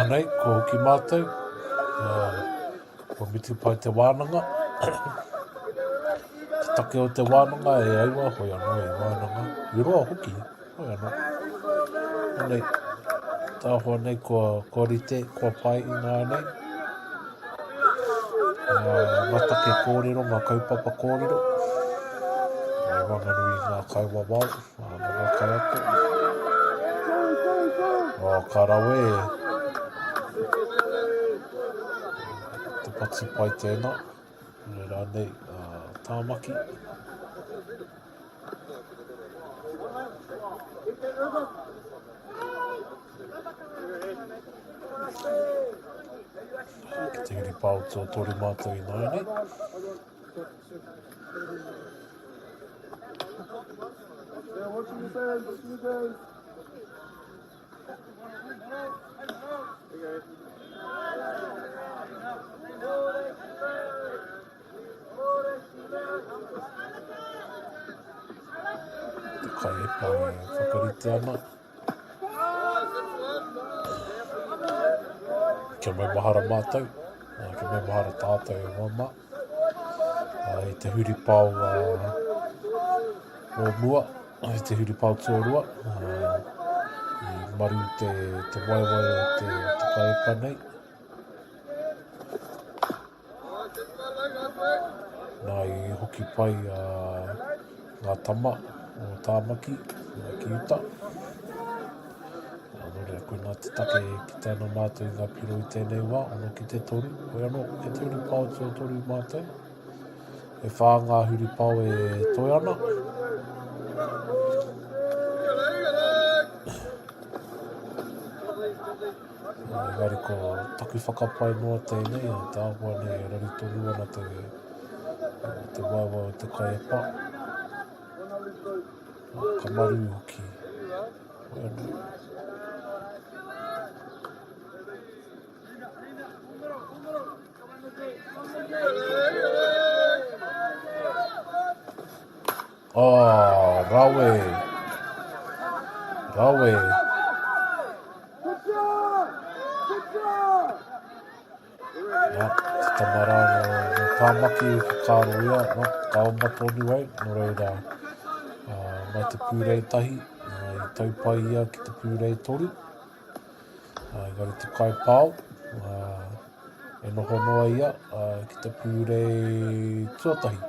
Anei, kua hoki mātou. Kua mutu pai te wānanga. Te take o te wānanga e aua, hoi anō i wānanga. I roa hoki, hoi anō. Anei, tāhua nei kua, kua rite, kua pai i ngā nei. Ngā take kōrero, ngā kaupapa kōrero. I waenganui i ngā kaiwawao, me ngā kaiako. Oh, ka rawe e. Te patu pai tēnā. Nē rānei, uh, Tāmaki. Ki te huripā o tuatoru mātou ināianei. Te kai e pai e whakarite ana. Kia maumahara mātou, kia maumahara tātou e hoa mā. I te huripao o mua, i te huripao tuarua, i maru te, te waewae o te, te kaepa nei. Nā i hoki pai a ngā tama o Tāmaki ki uta. Nā, nō reira, koinā te take e kite ana mātou i ngā piro i tēnei wā, ono ki te toru, hoi anō, ki te huripao tuatoru mātou. E whā ngā huripao e toe ana. Engari ko taku whakapae noa tēnei, e te āhua nei e raru tonu ana te, te waewae o te kaiepa. Ka maru hoki. Hoi anō. Oh, rawe. Rawe. Nā, te tama rā nō, nō Tāmaki i whakaaro ia, nō, ka oma tonu au, nō reira, uh, mai te pūrei tahi, uh, i tau pai ia ki te pūrei toru. Uh, engari te kaipao, uh, e noho noa ia uh, ki te pūrei tuatahi.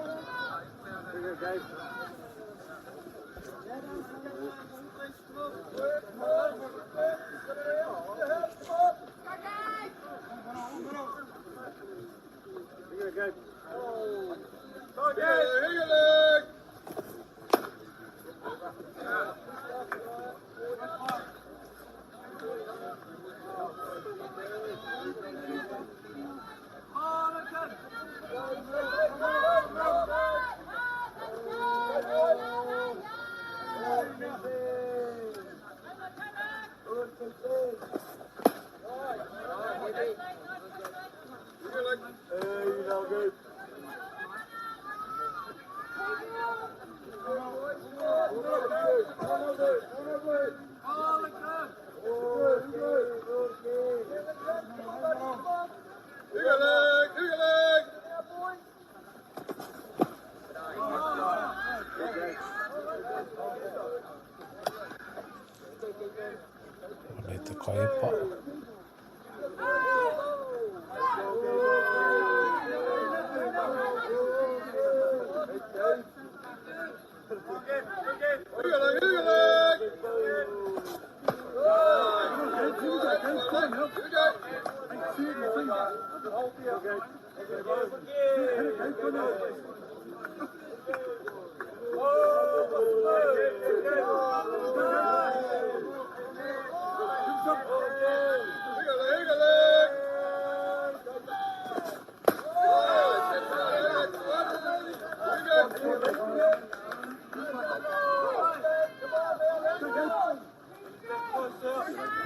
Anei te kaiepa.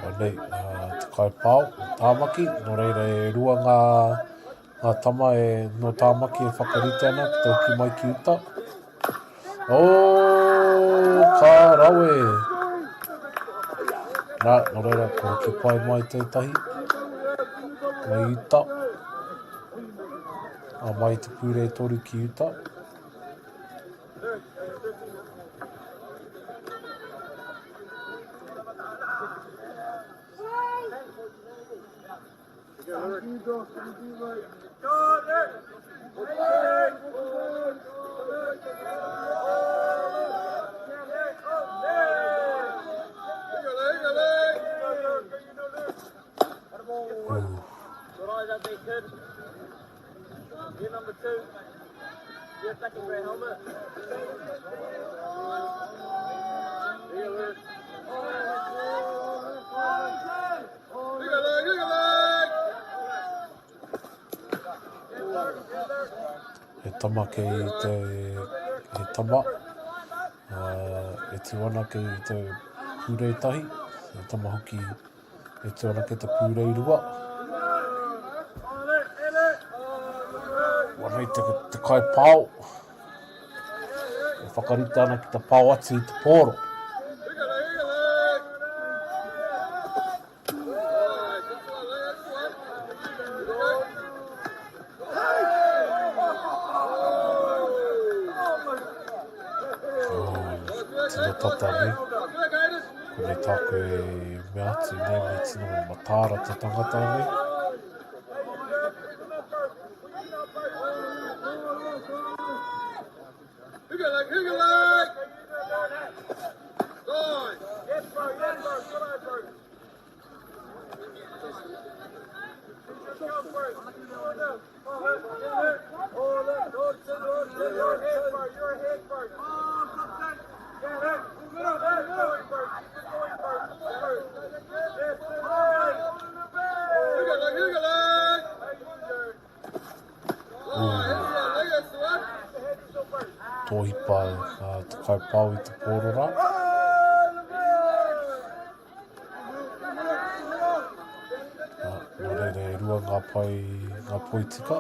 Anei, uh, te kaipao, Tāmaki, nō reira e rua ngā, ngā tama e, nō Tāmaki e whakarite ana ki te hoki mai ki uta. Oh, ka rawe! Nā, nō reira, ko hoki pai mai tētahi. Mai uta. A mai te pūrei toru ki uta. He tama kei te he tama e tū ana kei te pūrei tahi, he tama hoki e tū ana kei te pūrei rua. Wanei te, te kai pao e whakarite ana ki te pao atu i te pōro. Tino tata nei. Konei tāku e mea atu nei, me tino mataara te tangata nei. Tōhipa te kaupao i te pōrora. Nō reira e rua ngā pae, ngā poi tika.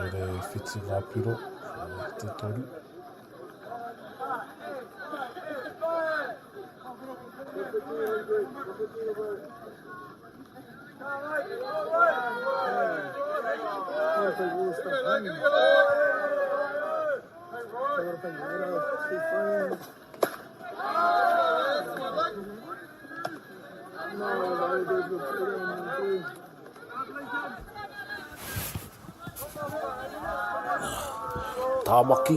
Rere whitu ngā piro, te toru. Tāmaki.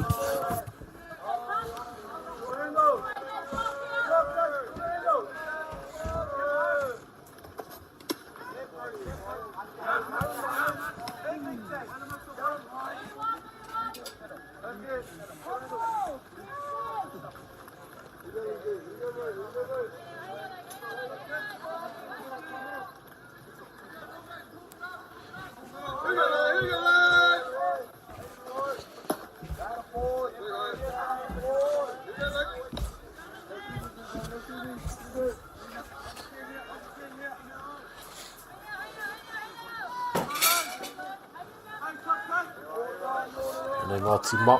Nei ngā tima.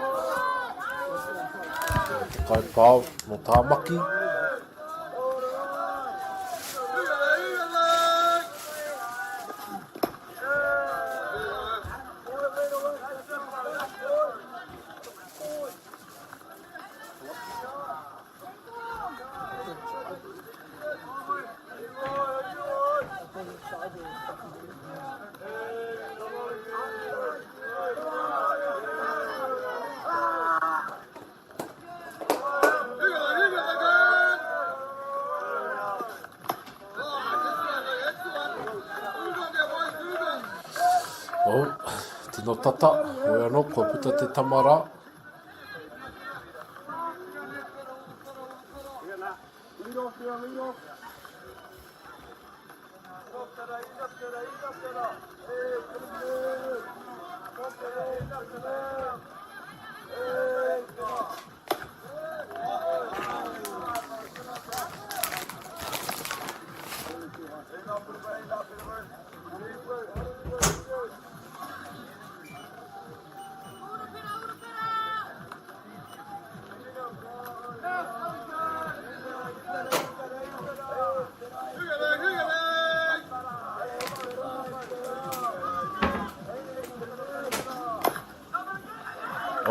Te kaipao mō Tāmaki. Tino tata, hoi anō, kua puta te tama rā.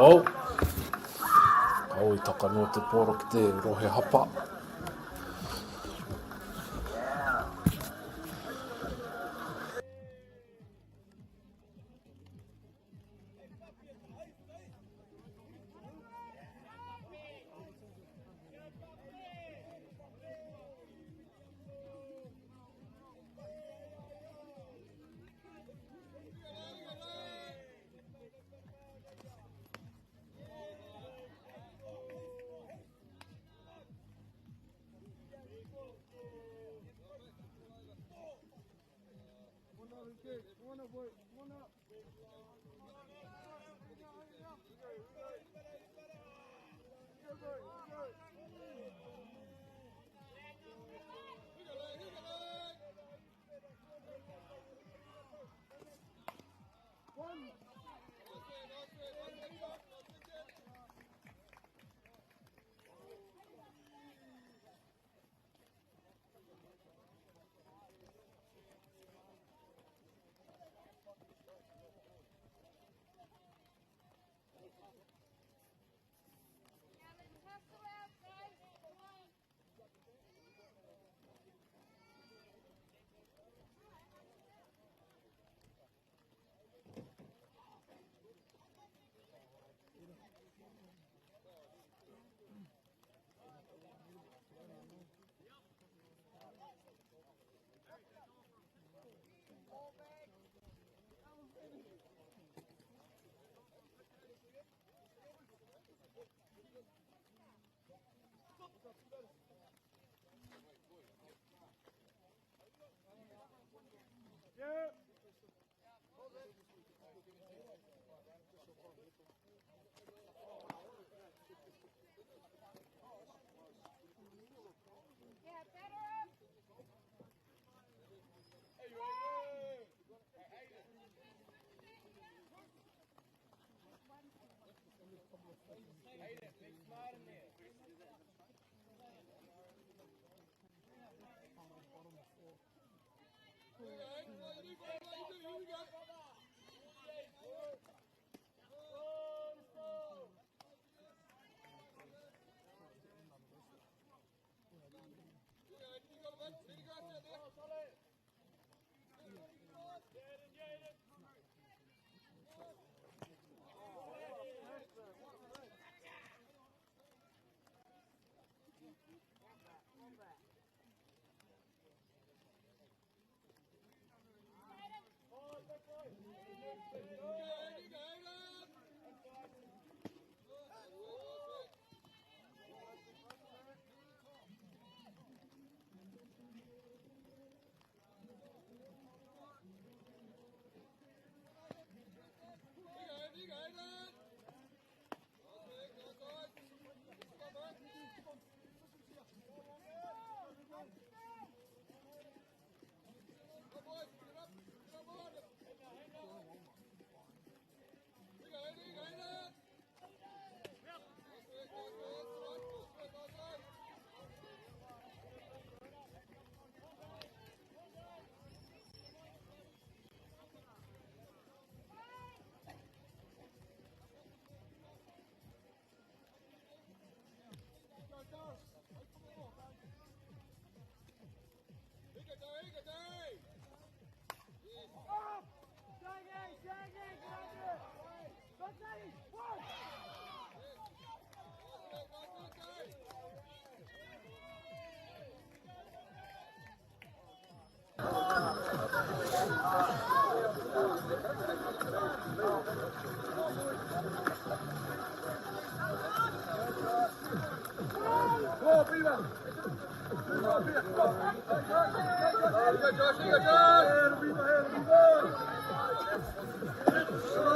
Oh. Oh, i taka noa te pōro ki te rohe hapa.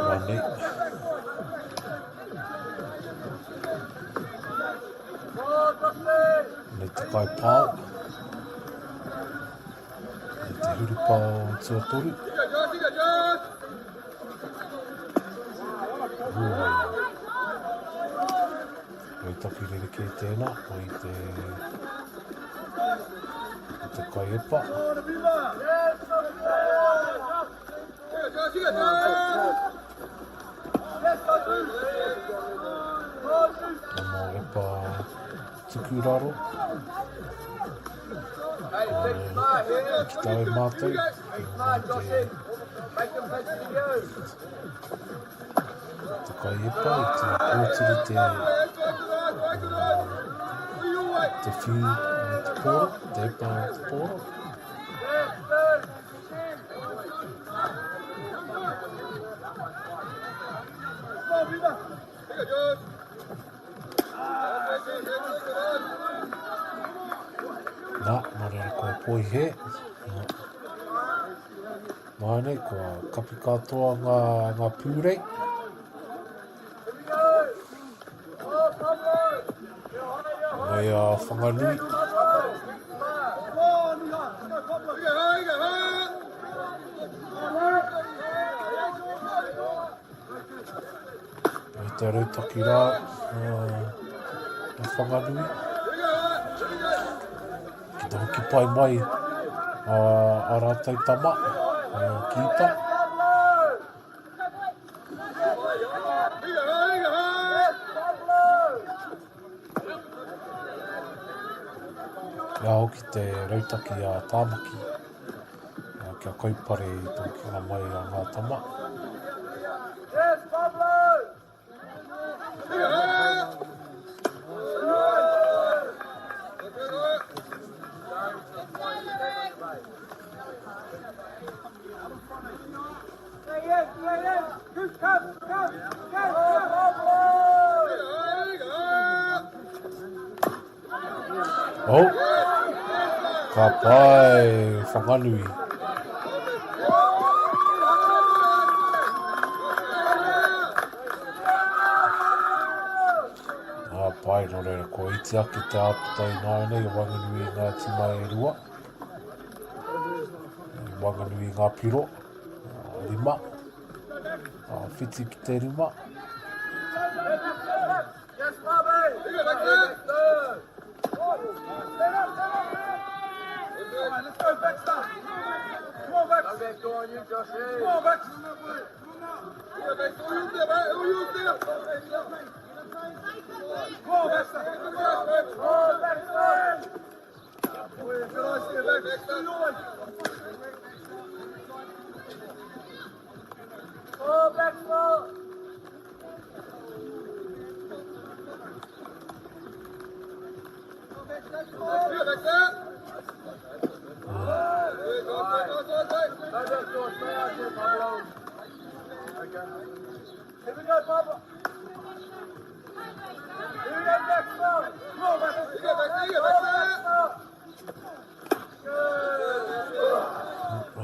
Rānei. Nei te kai pao. Nei te hurupa o tuatoru. Rautaki rerekē tēnā, mai te, te kaiepa. Momo epa tuku raro. Ki tāu mātou. Te kaiepa i te pōturi te te whiu te pōro, te epa o te pōro. Nā, nō reira kua poihe. Nāianei, kua kapi katoa ngā, ngā pūrei. Mai a Whanganui. Mai te rautaki rā a Whanganui. Ki te hoki pai mai a, a rātou tama, a ki uta. Kia hoki te rautaki a Tāmaki, kia kaupare i te hokinga mai a ngā tama. Oh, ka pai Whanganui. Ngā pai, nō reira, kua iti ake te āputa i nāianei i waenganui i ngā tīma e rua. I waenganui i ngā piro, 5, 7 ki te 5.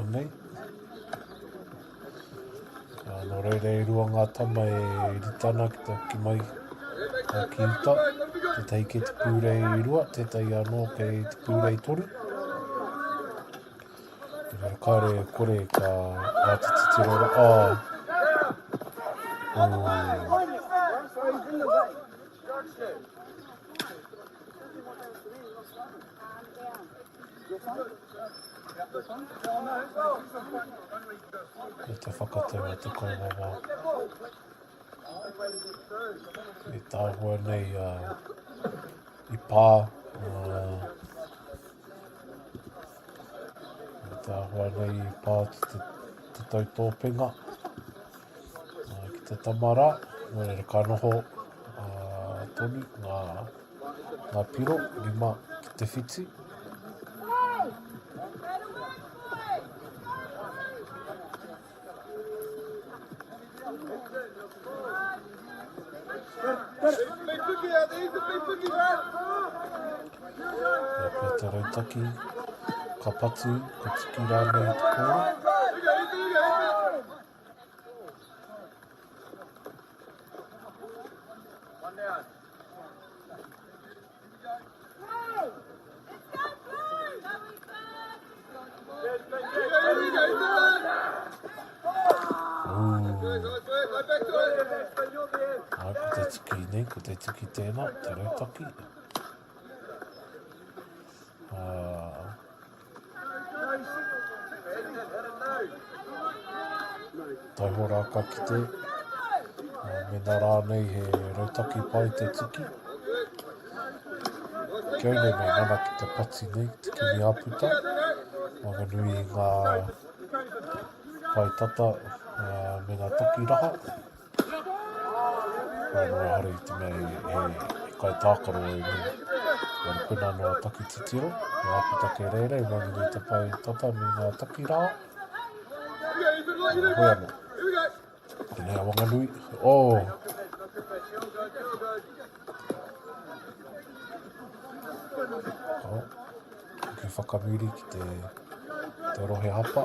Anei. Nō reira e rua ngā tama e rite ana ki te hoki mai ki uta. Tētahi kei te pūrei rua, tētahi anō kei te pūrei toru. Engari kāre e kore ka āta titiro rā. Oh. Oh. Me te whakatau a te kaiwawao. E tāhua nei i pā e tāhua nei i pā ki te, te tautōpenga ki te tama rā. Nō reira ka noho tonu ngā Ngā piro, 5 ki te whiti. Pea te rautaki, ka patu, ka tuki rānei i te kōrero. Ai, ko te tuki nei, ko te tuki tēnā, te rautaki. Taiho rā ka kite, mēnā rānei he rautaki pai te tiki. Kia nei me ngana ki te pati nei, te kimi āputa, waenganui i ngā pae tata me ngā takiraha. Whai noa ehara i te mea he kaitākaro au nei. Engari koinā noa taku titiro, he āputa kei reira i waenganui i te pae tata me ngā takirā. Hoi anō. Tēnei a Wanganui. Oh! Oh. Hoki whakamuri ki te, te rohe hapa.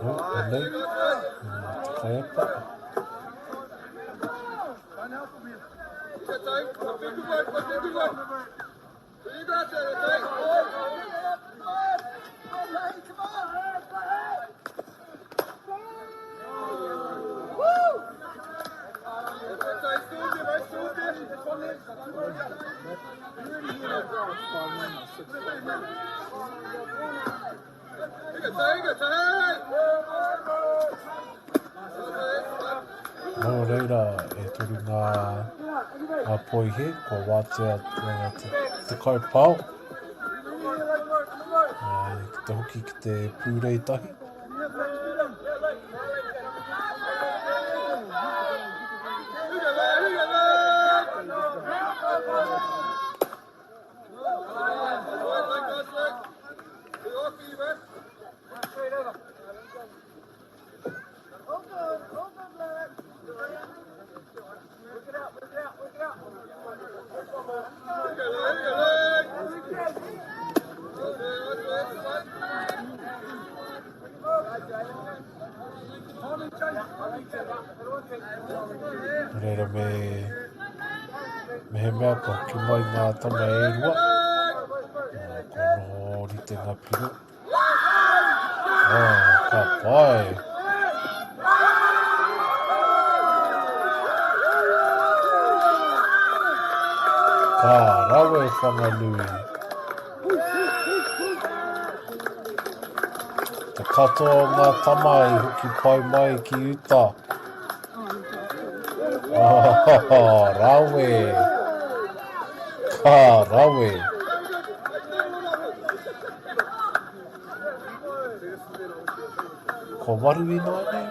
Oh, anei, te kaepa. Nō reira, e toru ngā, ngā poihe, kua wātea te, te kaupao, ki te hoki ki te pūrei tahi. Nō reira me, mehemea ka hoki mai ngā tama e rua, kua noho rite ngā piro. Oh, ka pai! Ka rawe Whanganui! Te katoa o ngā tama i hoki pai mai ki uta. Oh, rawe! Ka rawe! Ko waru ināianei?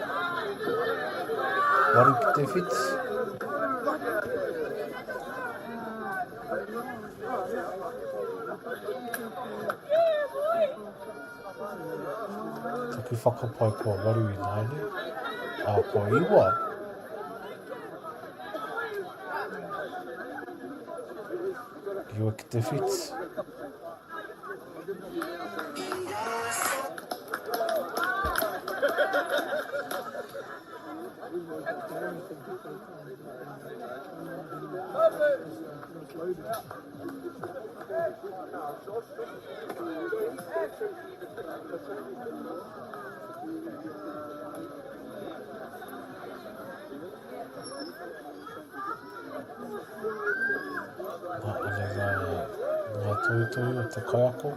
Waru ki te whiti. Taku whakapae kua waru ināianei. Ā, kua iwa. Iwa ki te whiti. Anei ngā, ngā tohutohu o te kaiako.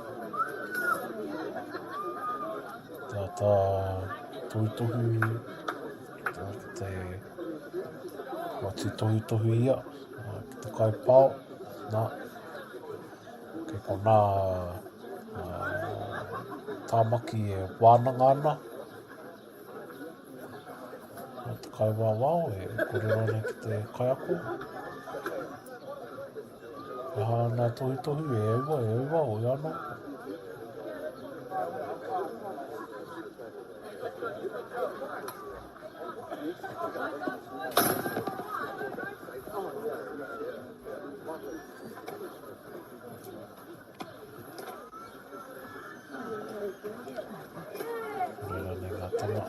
Tā tā tohutohu, tā ki te watu tohutohu ia, ki te kaipao, nā, kei konā Tāmaki e wānanga ana. Nā te kaiwawao e kōrero ana ki te kaiako. E hā ana tohutohu, e aua, e aua, oi anō. Reira nei ngā tama.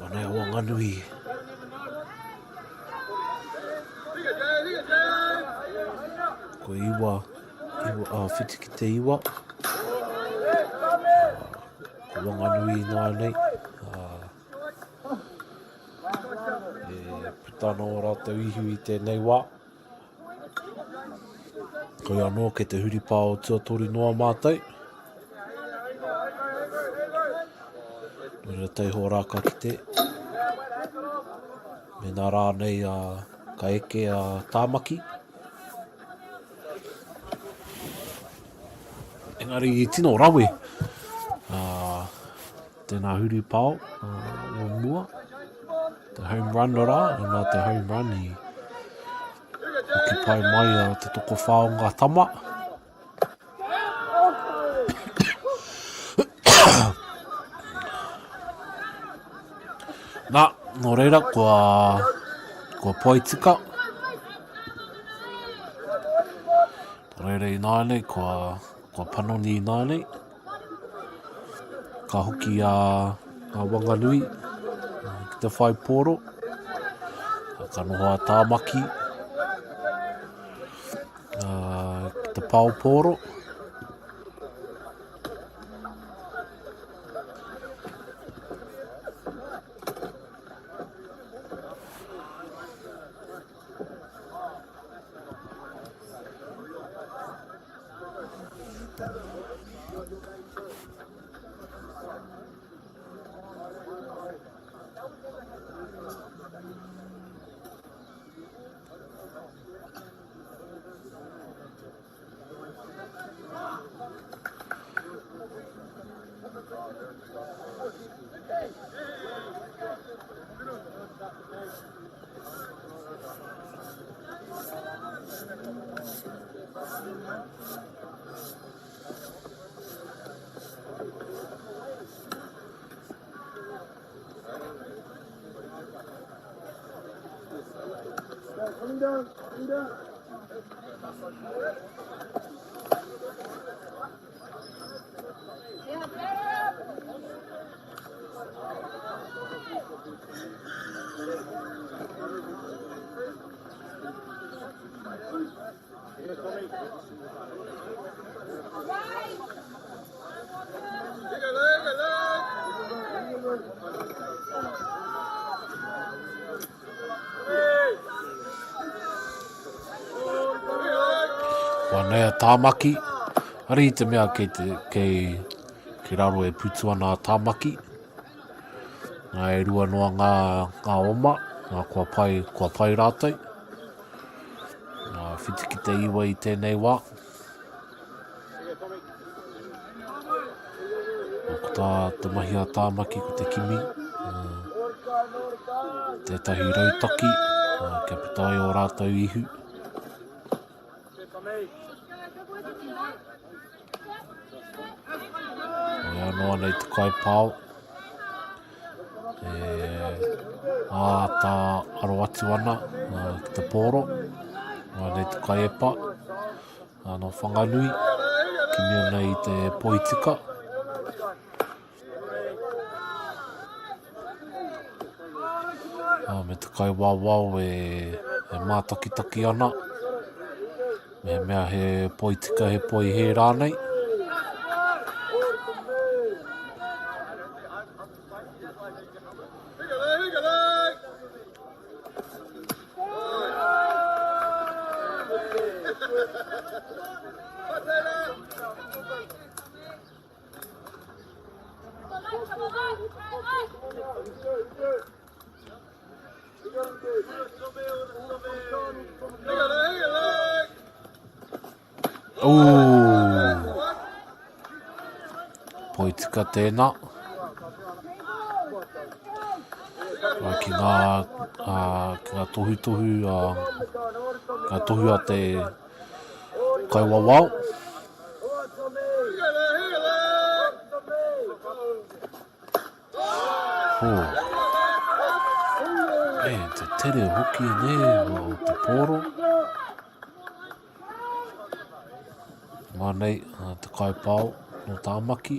Anei a Wanganui. Ko iwa, iwa, a, whiti ki te iwa. Ko Wanganui nānei. E puta ana o rātou ihu i tēnei wā. Koia anō kei te huripā o tuatoru noa mātou. Nō reira taihoa rā ka kite. Mēnā rānei a, ka eke a Tāmaki. Engari i tino rawe uh, tēnā huripao uh, o mua. Te home run rā, nā te home run i hoki pai mai a te tokowhā o ngā tama. Nā, nō reira, kua, kua pai tika. Nō reira ināianei, kua, kua panoni ināianei. Ka hoki a, a Wanganui. ki te whai pōro. Ka noho a Tāmaki ki te pao pōro. Kua nei a Tāmaki, ari i te mea kei, te, kei, kei raro e putu ana a Tāmaki. Nā e rua noa ngā, ngā oma, nā kua pai, kua pai rātou. Nā, whiti ki te iwa i tēnei wā. Ko tā te mahi a Tāmaki ko te kimi tētahi rautaki kia puta ai ō rātou ihu. Hoi anō anei te kaipao e āta aro atu ana ki te pōro. Anei te kaiepa. Nō Whanganui, kimi ana i te poitika. Me te kaiwawao e, e mātakitaki ana. Mehemea he poitika, he poi hē rānei. Ooh. Poitika tēnā. Ai, ki ngā, uh, ki ngā tohutohu, uh, ngā tohu a te kaiwawao. Oh. E, te tere hoki ne o te pōro. Mā nei te kaipao nō Tāmaki.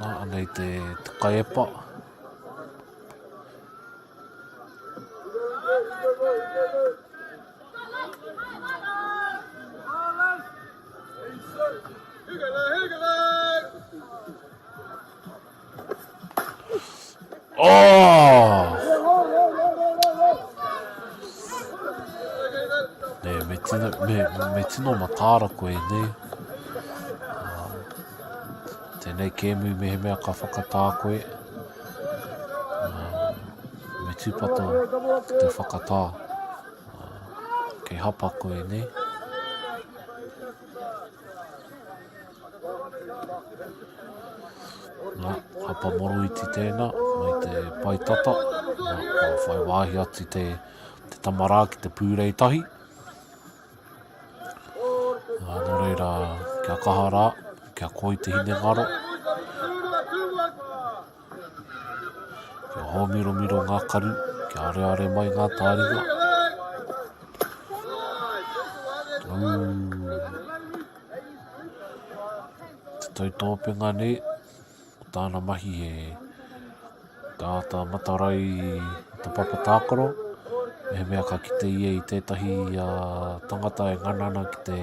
Nā, anei te, te kaiepa. Oh! Nē, me tino, me, me tino mataara koe, nē. Uh, tēnei kēmu mehemea ka whakatā koe. Uh, me tūpato te whakatā. Uh, kei hapa koe, nē. Nā, hapa moroiti tēnā, mai te pae tata, nā, kua whai wāhi atu te, te tama rā ki te pūrei tahi. Nā, nō reira, kia kaha rā, kia koi te hinengaro. Kia hōmiromiro ngā karu, kia areare mai ngā tāringa. Te tautōpenga nei, ko Tāna mahi he āta matarai i te papa tākaro. Mehemea ka kite ia i tētahi tangata e ngana ana ki te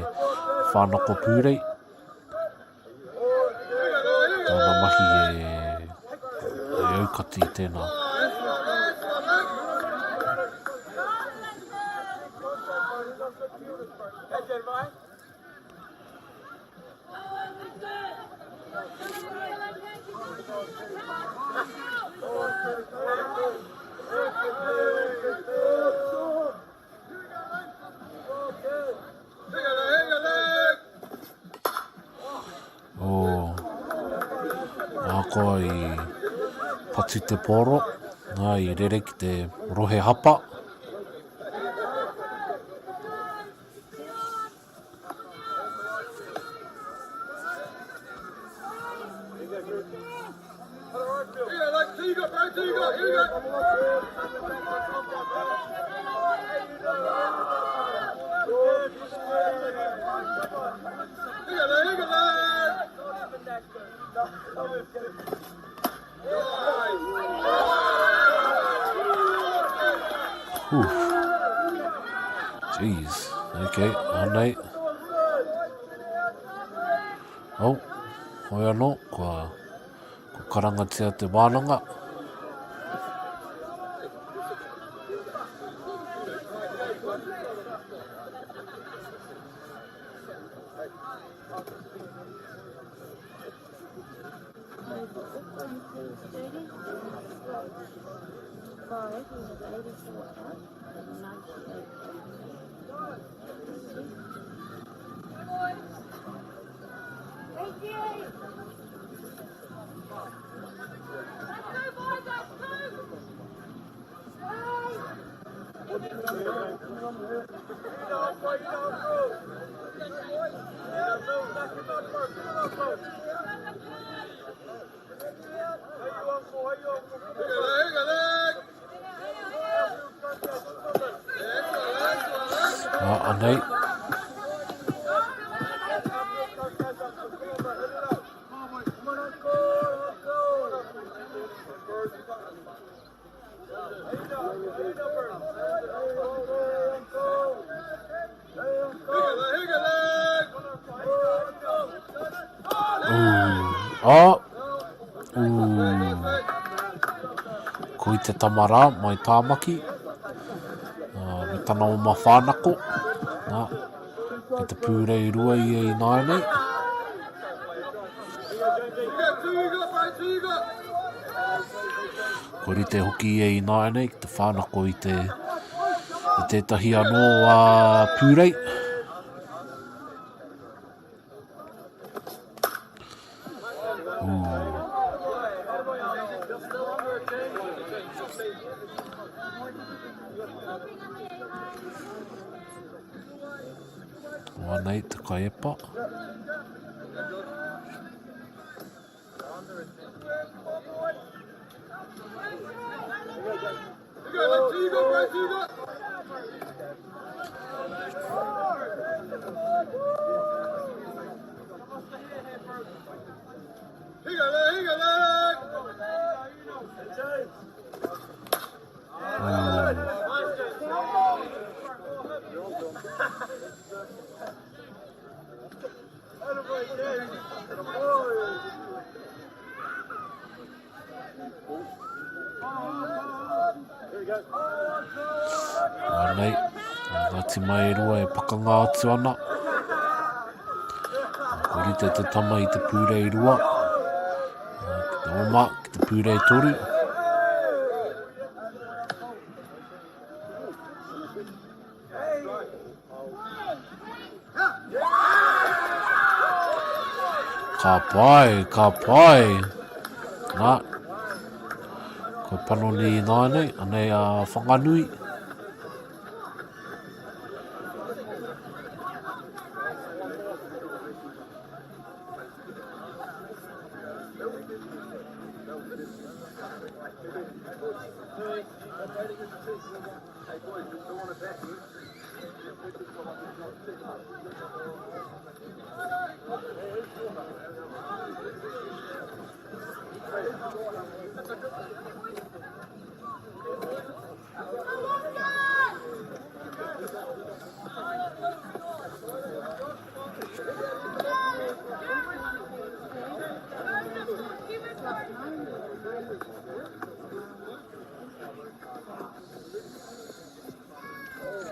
whānako pūrei, tāna mahi e, e aukati i tēnā. Oh, ahakoa i patu te pōro, nā, i rere ki te rohe hapa. Oof. Jeez. Okay, anei. Oh, hoi anō, kua, kua karangatia te wānanga. Ah, anei. Ooh. Oh. Ooh. Ko i te tama rā, mai Tāmaki. Me tana oma whānako. Nā, kei te pūrei rua ia i nāianei. Kua rite hoki ia i nāianei ki te whānako i te i tētahi anō a pūrei. Ooh. Anei te kaiepa. Anei, ngā tima e rua e pakanga atu ana. Ko rite te tama i te pūrei rua. Ki te oma, ki te pūrei toru. Ka pai, ka pai. Nā, ko panoni i nāianei, anei a Whanganui.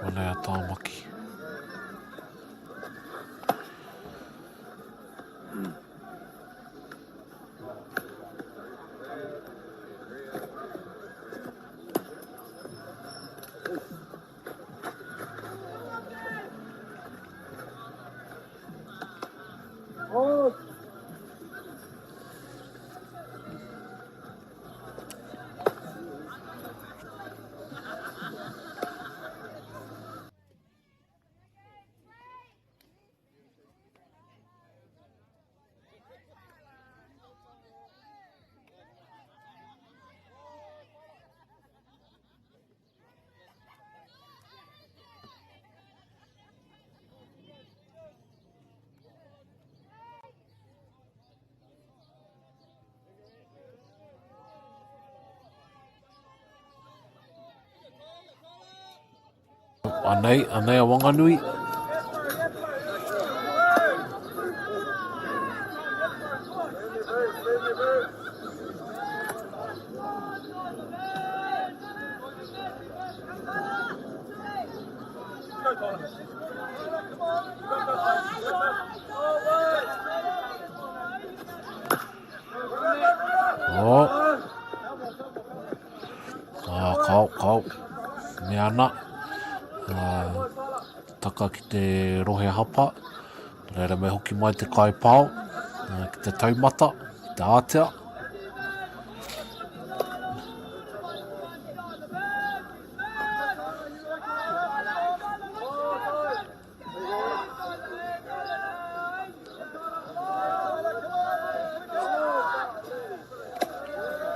Anei a Tāmaki. Anei, anei a Wanganui. Oh. Ah, kao, kao. Me ana. Ah, taka ki te rohe hapa. Reira me hoki mai te kai pao, ah, ki te taumata, ki te ātea.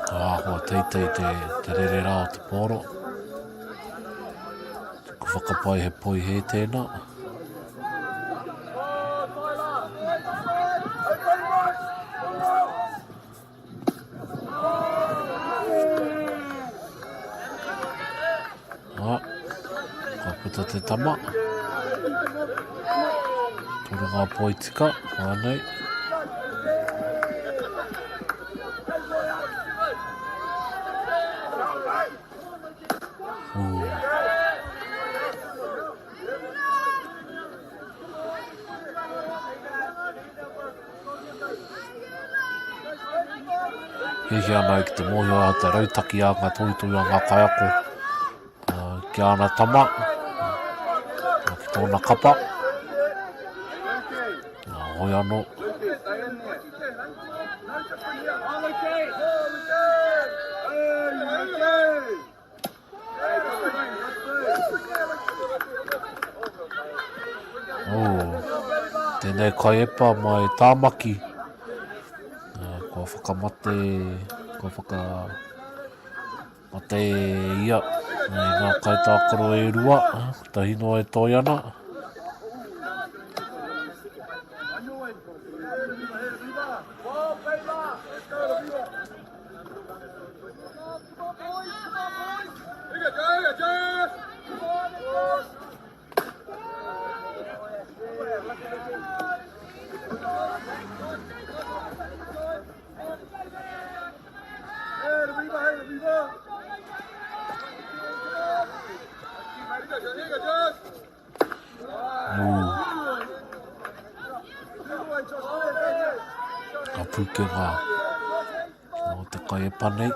Ka āhua teitei te, te rere rā o te pōro. Ko whakapae he poi hē tēnā. Ah, ka puta te tama. Toru ngā poi tika, wānei. Ooh. Hiahia ana au ki te mōhio a te rautaki a ngā tohutohu a ngā kaiako ki āna tama, ki tōna kapa. Hoi anō. Oh, tēnei kai epa mai Tāmaki. Uh, kua whakamate, kua whakamate ia i ngā kaitākaro e rua, kotahi noa e toi ana. Ka pūkenga o te kaiepa nei.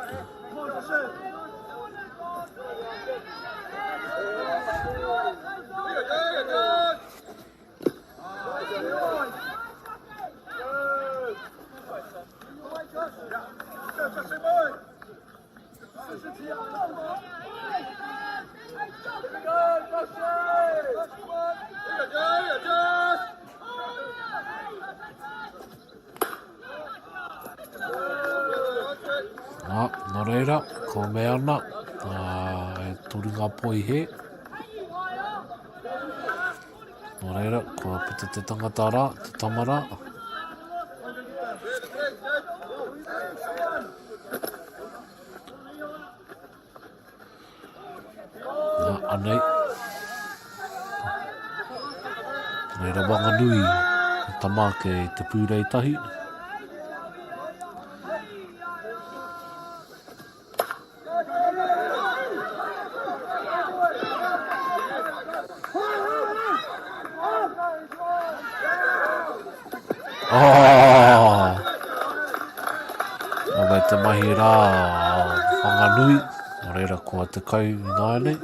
Ā, nō reira, ko me ana, ā, e toru ngā poihe. Nō reira, kua puta te tangata rā, te tama rā. Anei. Reira Wanganui, tama ake i te pūrei tahi. Oh! Nō mai te mahi rā Whanganui, nō reira kua te kai ināianei.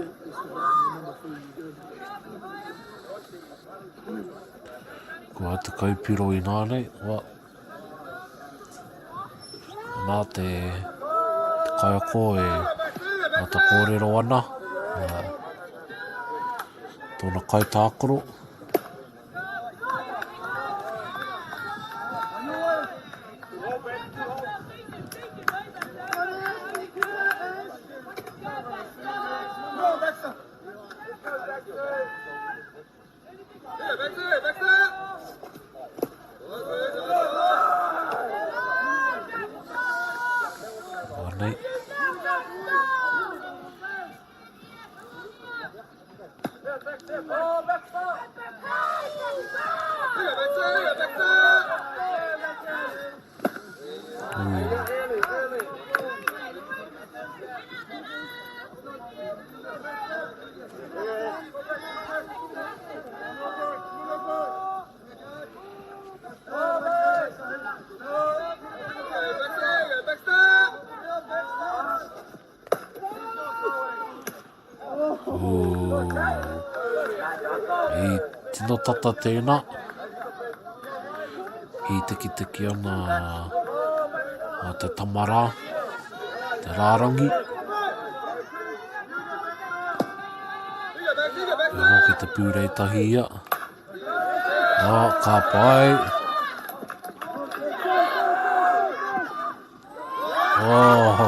Kua te kai piro ināianei, wa. Nā te, te kaiako e āta kōrero ana, tōna kaitākaro. Anei. I tino tata tēnā. Hītekiteki ana a te tama rā, te rārangi. Anō ki te pūrei tahi ia. Ā, ka pai. Oh.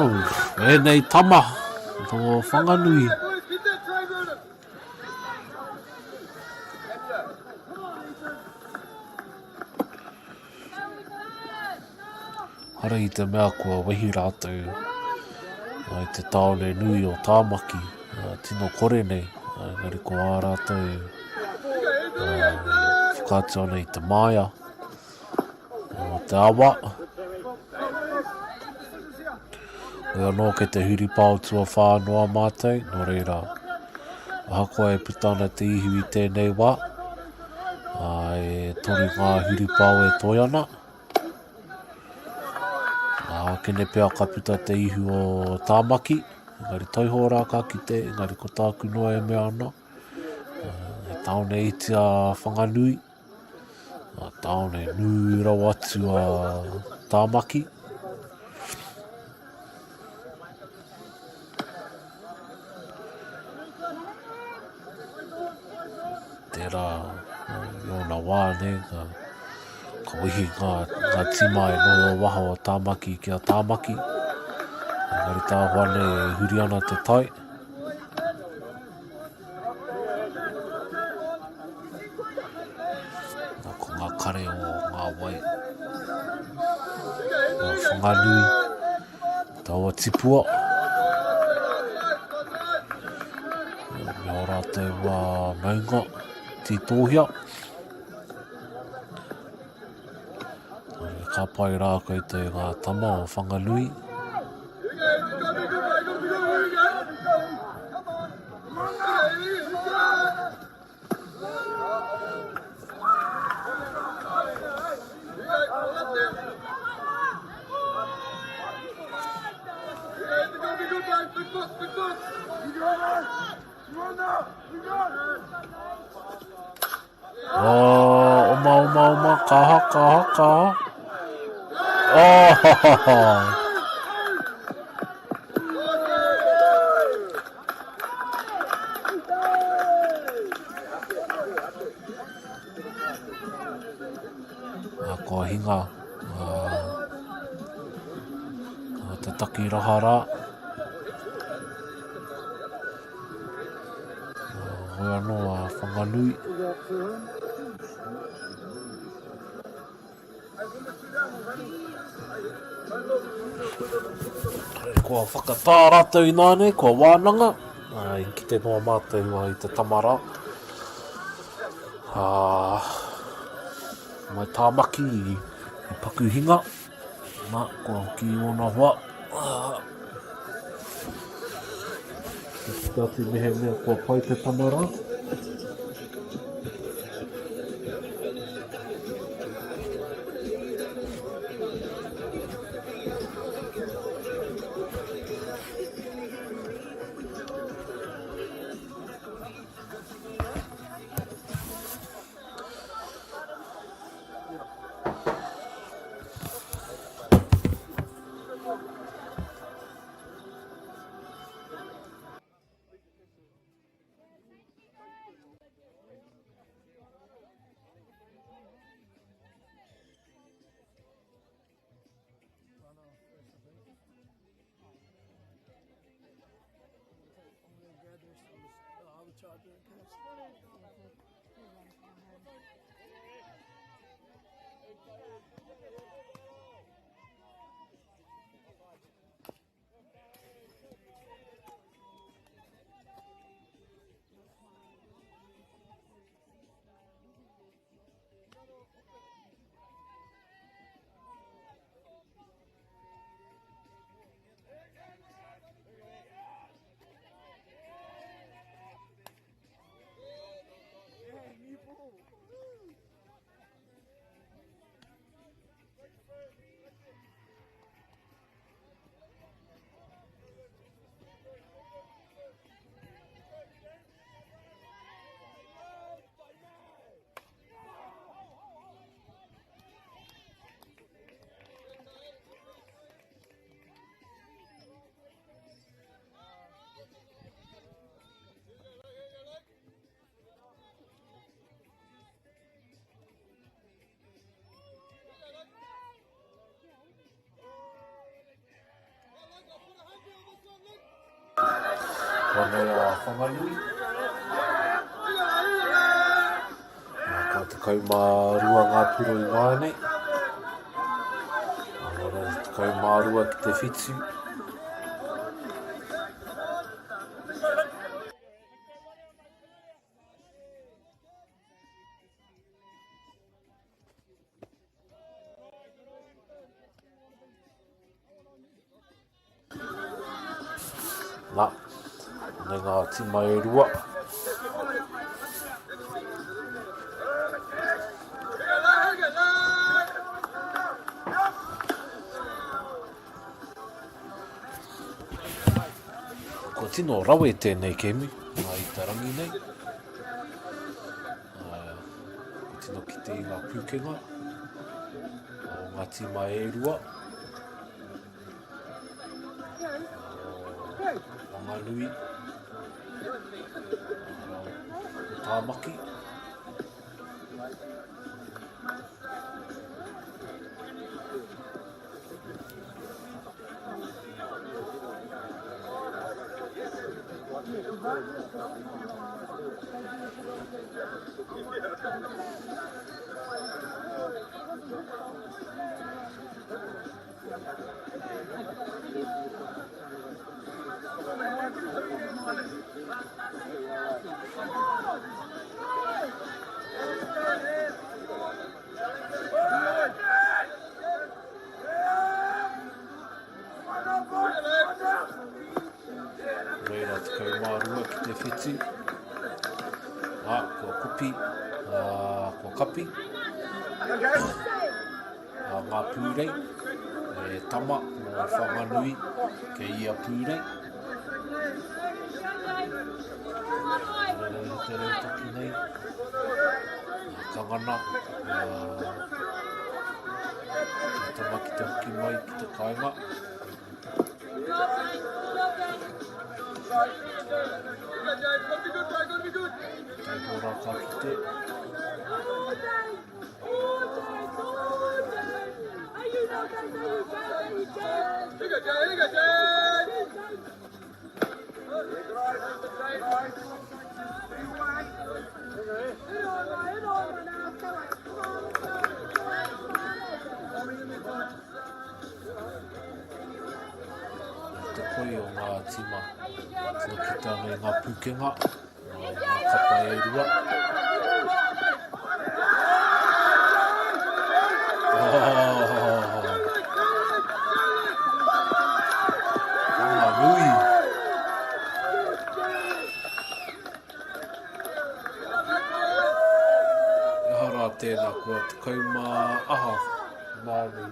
Oh, ēnei tama, tō Whanganui. Hara i te mea kua wehi rātou i te tāone nui o Tāmaki, tino kore nei, engari ko ā rātou whakaatu ana i te māia o te awa. Hoi anō kei te huripao tuawhā noa mātou, nō reira, ahakoa e puta ana te ihu i tēnei wā, ā, e toru ngā huripao e toe ana. Ā, kene pea ka puta te ihu o Tāmaki, engari taihoa rā ka kite, engari ko tāku noa e mea ana, he tāone iti a Whanganui, Ngā tāone nui rawa atu a Tāmaki. Tērā i ōna wā nei, ka, ka wehi ngā, ngā tīma e noho waho o Tāmaki ki a Tāmaki. Engari tāhua nei e huri ana te tai. Nā, ko ngā kare o ngā wai o Whanganui, taua tipua. Me ō rātou wā maunga, tītōhia. Ka pai rā koutou ngā tama o Whanganui. Oh, oma, oma, oma, kaha, kaha, kaha. Oh, ha, ha, ha. Kua hinga te taki raha rā. Hoi anō a Whanganui. Kua whakatā rātou ināianei, kua wānanga, i kite noa mātou i te tama rā. Mai Tāmaki i paku hinga, nā, kua hoki i ōna hoa. Kia kite atu mehemea kua pai te tama rā. Whanau a Whanganui. Ka 12 ngā puro i nāianei. Nō reira, 12 ki te whitu. Nā, nei ngā tīma e rua. Kua tino rawe tēnei kēmu, ngā i te rangi nei. Kua tino kite i ngā pūkenga o ngā tīma e rua. O Wanganui, o Tāmaki. Reira 12 ki te whitu. Ā, kua kupi, ā, kua kapi. Ā, ngā pūrei, e tama mō Whanganui, kei ia pūrei. Reira te rautaki nei, ka ngana, ā, tama ki te hoki mai ki te kāinga. Taiho rā ka kite. koi o ngā tīma. Tino kite ana i ngā pūkenga, ngā kapa e rua. Oh! Whanganui! Aha rā tēnā, kua 10 aha Māori.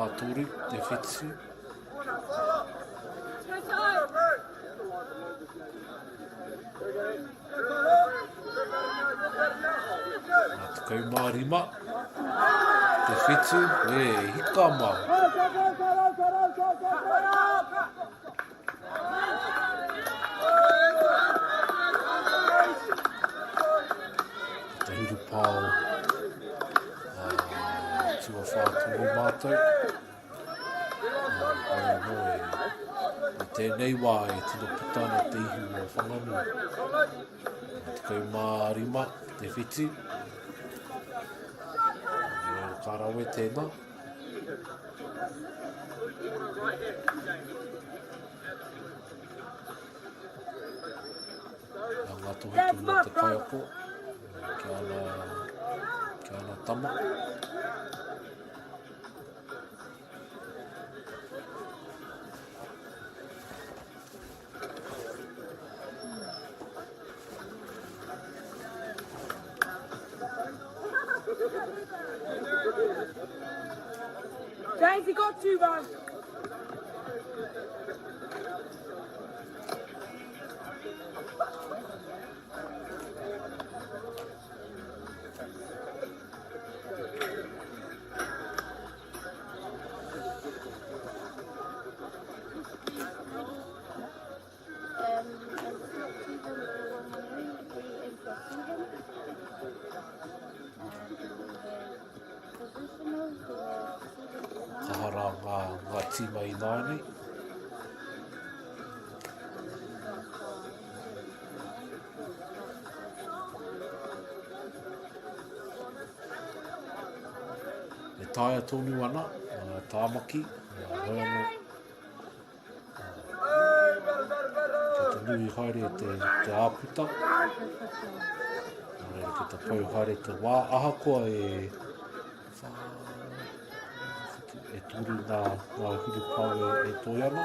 13, te whitu. Nā 15, te whitu, e, hika mā. Te hurupao tuawhā tonu mātou. Hoi anō e, i tēnei wā e tino puta ana te ihu o Whanganui. 15, te whiti. Ka rawe tēnā. Nā ngā tohutohu a te kaiako ki ana, ki ana tama. James, you got two, man. Kaha rā ngā, ngā tīma ināianei. E taea tonu ana, Tāmaki, hoi anō, Kei te nui haere te, te āputa. Nō reira, kei te pau haere te wā. Ahakoa e whā, e toru ngā, ngā hurupao e, e toi ana.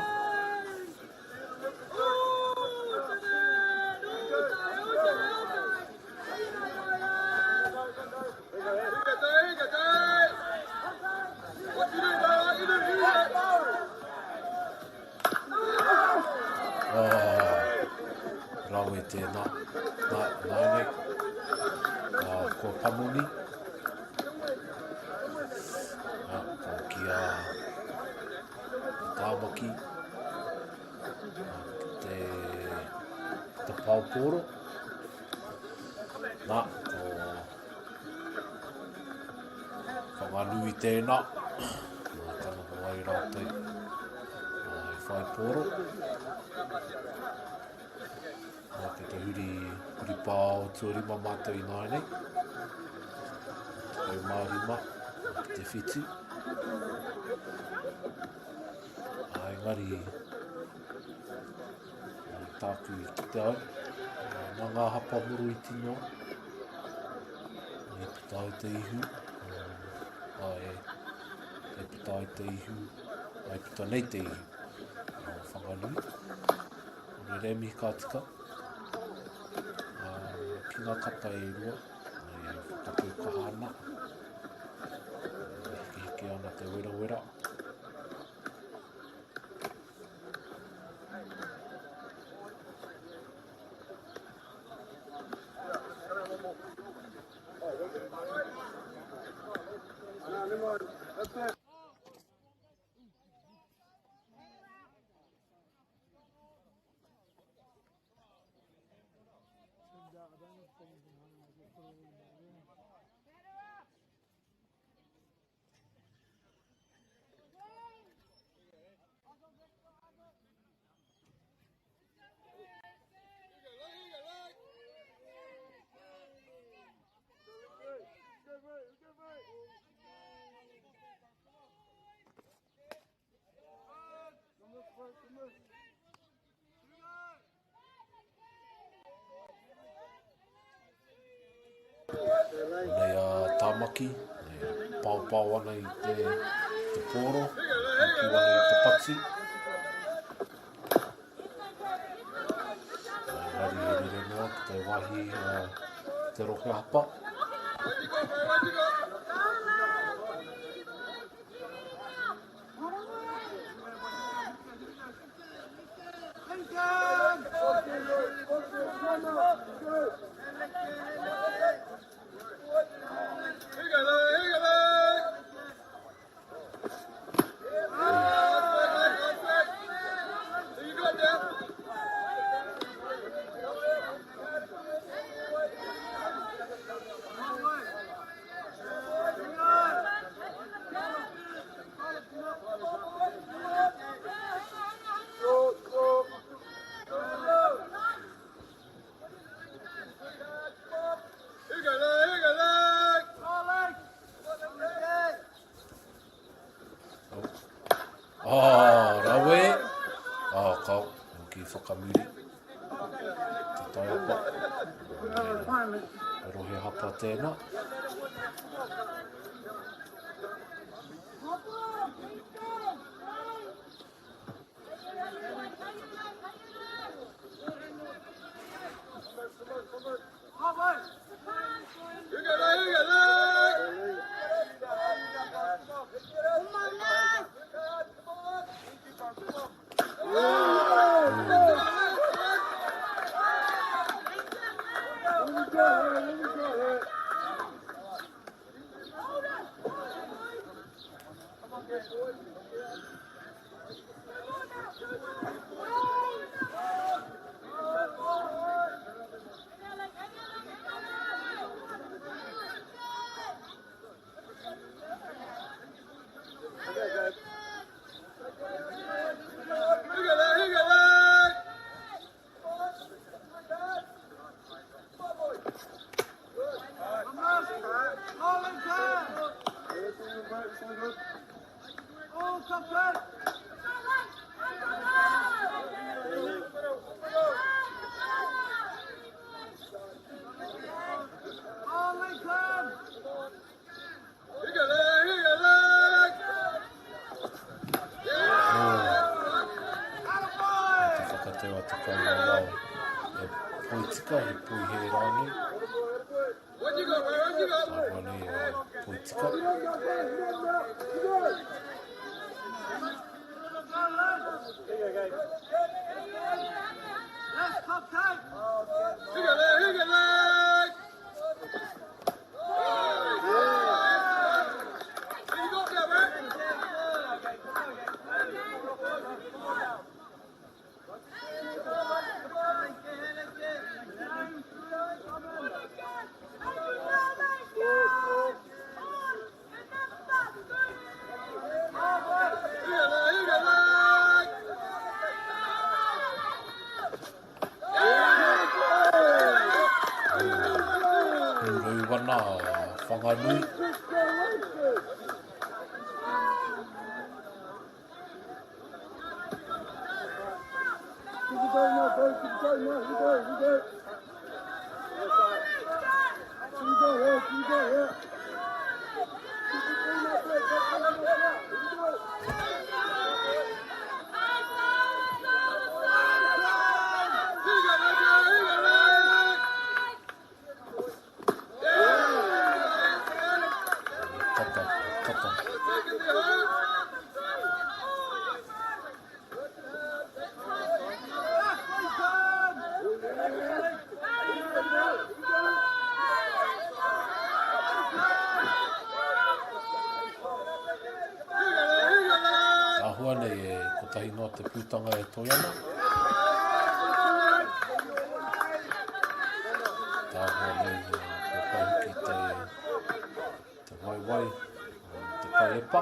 Rawe tēnā. Nā, nā nei. Ā, kua panoni. Ā, ko ki a Tāmaki. Te, te pāpōro. Nā, ko Whanganui tēnā. Nā, ka noho ai rātou i whai pōro. Nā, kei te huri, huri pāo tuarima mātou i nāianei. 15, ki te whitu. Ā, engari, Tāku i kite ai, nā ngā hapa moroiti noa, e puta ai te ihu, ā, e, e puta ai te ihu, ā, e puta nei te ihu, o Whanganui. O reira e mihi ka tika, ā, ki ngā kapa e rua, e whakapau kaha ana, e hikehike ana te werawera. Nei a Tāmaki, e paopao ana i te, te pōro, e piu ana i te pati. Engari e rere noa ki te wāhi te rohe hapa. Oh, rawe. Oh, ka hoki whakamuri. Te taiapa. Rohe hapa tēnā. Te whakatau a te kaiwawao he poi tika, he poi hē rānei. Āhua nei e poi tika. Rauana, Whanganui. Tata, tata. Āhua nei e kotahi noa te putanga e toe ana. Āhua nei kua pai hoki te, te waewae, te taiepa.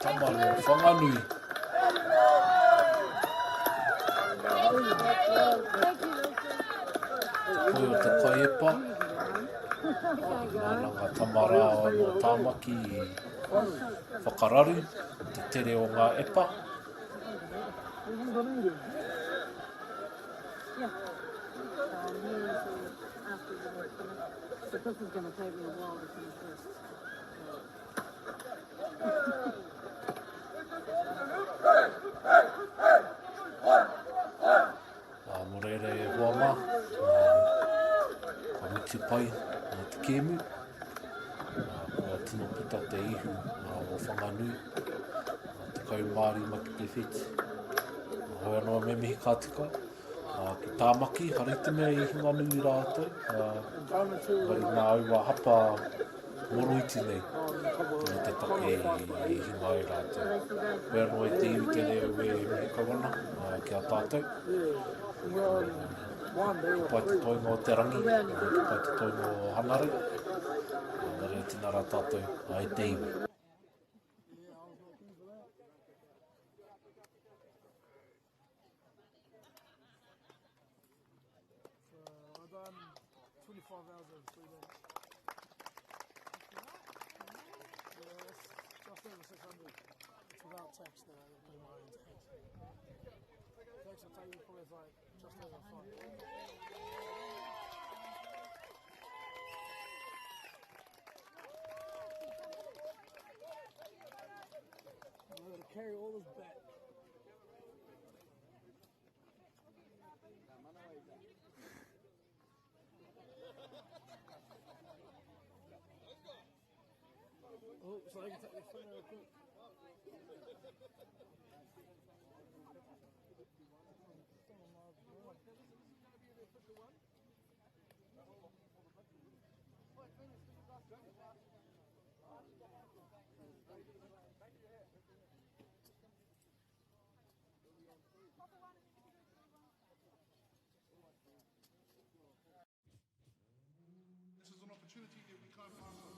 tama nō Whanganui. Koi o te kaiepa. Nāna ngā tama rā nō Tāmaki i whakararu te tere o ngā epa. Ā, nō reira e hoa mā, kua mutu pai te kēmu, kua tino puta te ihu o Whanganui, 15 ki te whiti. Hoi anō me mihi ka tika, ki Tāmaki, hara i te mea i hinga nui rātou, engari nā aua hapa moroiti nei te take i hinga ai rātou. Koe anō e te iwi tēnei au e mihi kau ana ki a tātou. Ka pai te toenga o te rangi, ka pai te toenga o Hanare. Nā reira tēnā rā tātou e te iwi. Carry all this back. Oh, so they can take their finger real quick. This is an opportunity that we can't pass up.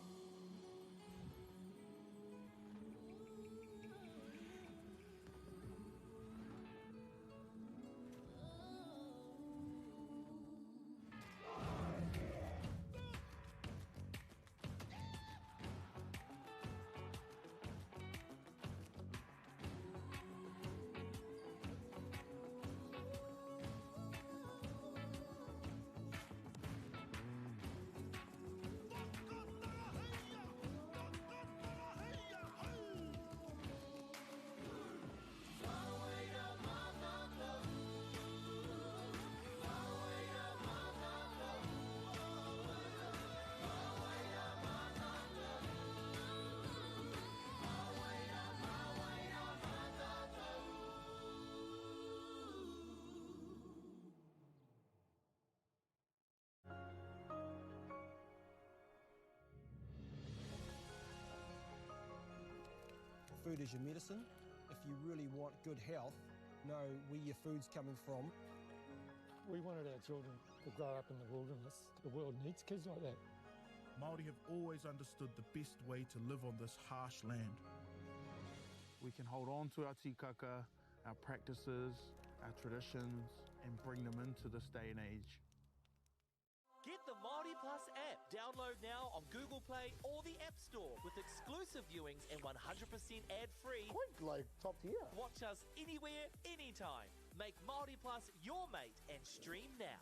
Food is your medicine. If you really want good health, know where your food's coming from. We wanted our children to grow up in the wilderness. The world needs kids like that. Māori have always understood the best way to live on this harsh land. We can hold on to our tikaka, our practices, our traditions, and bring them into this day and age. Get the Māori Plus app. Download now on Google Play or the App Store with exclusive viewings and 100% ad-free. Quite like top tier. Watch us anywhere, anytime. Make Māori Plus your mate and stream now.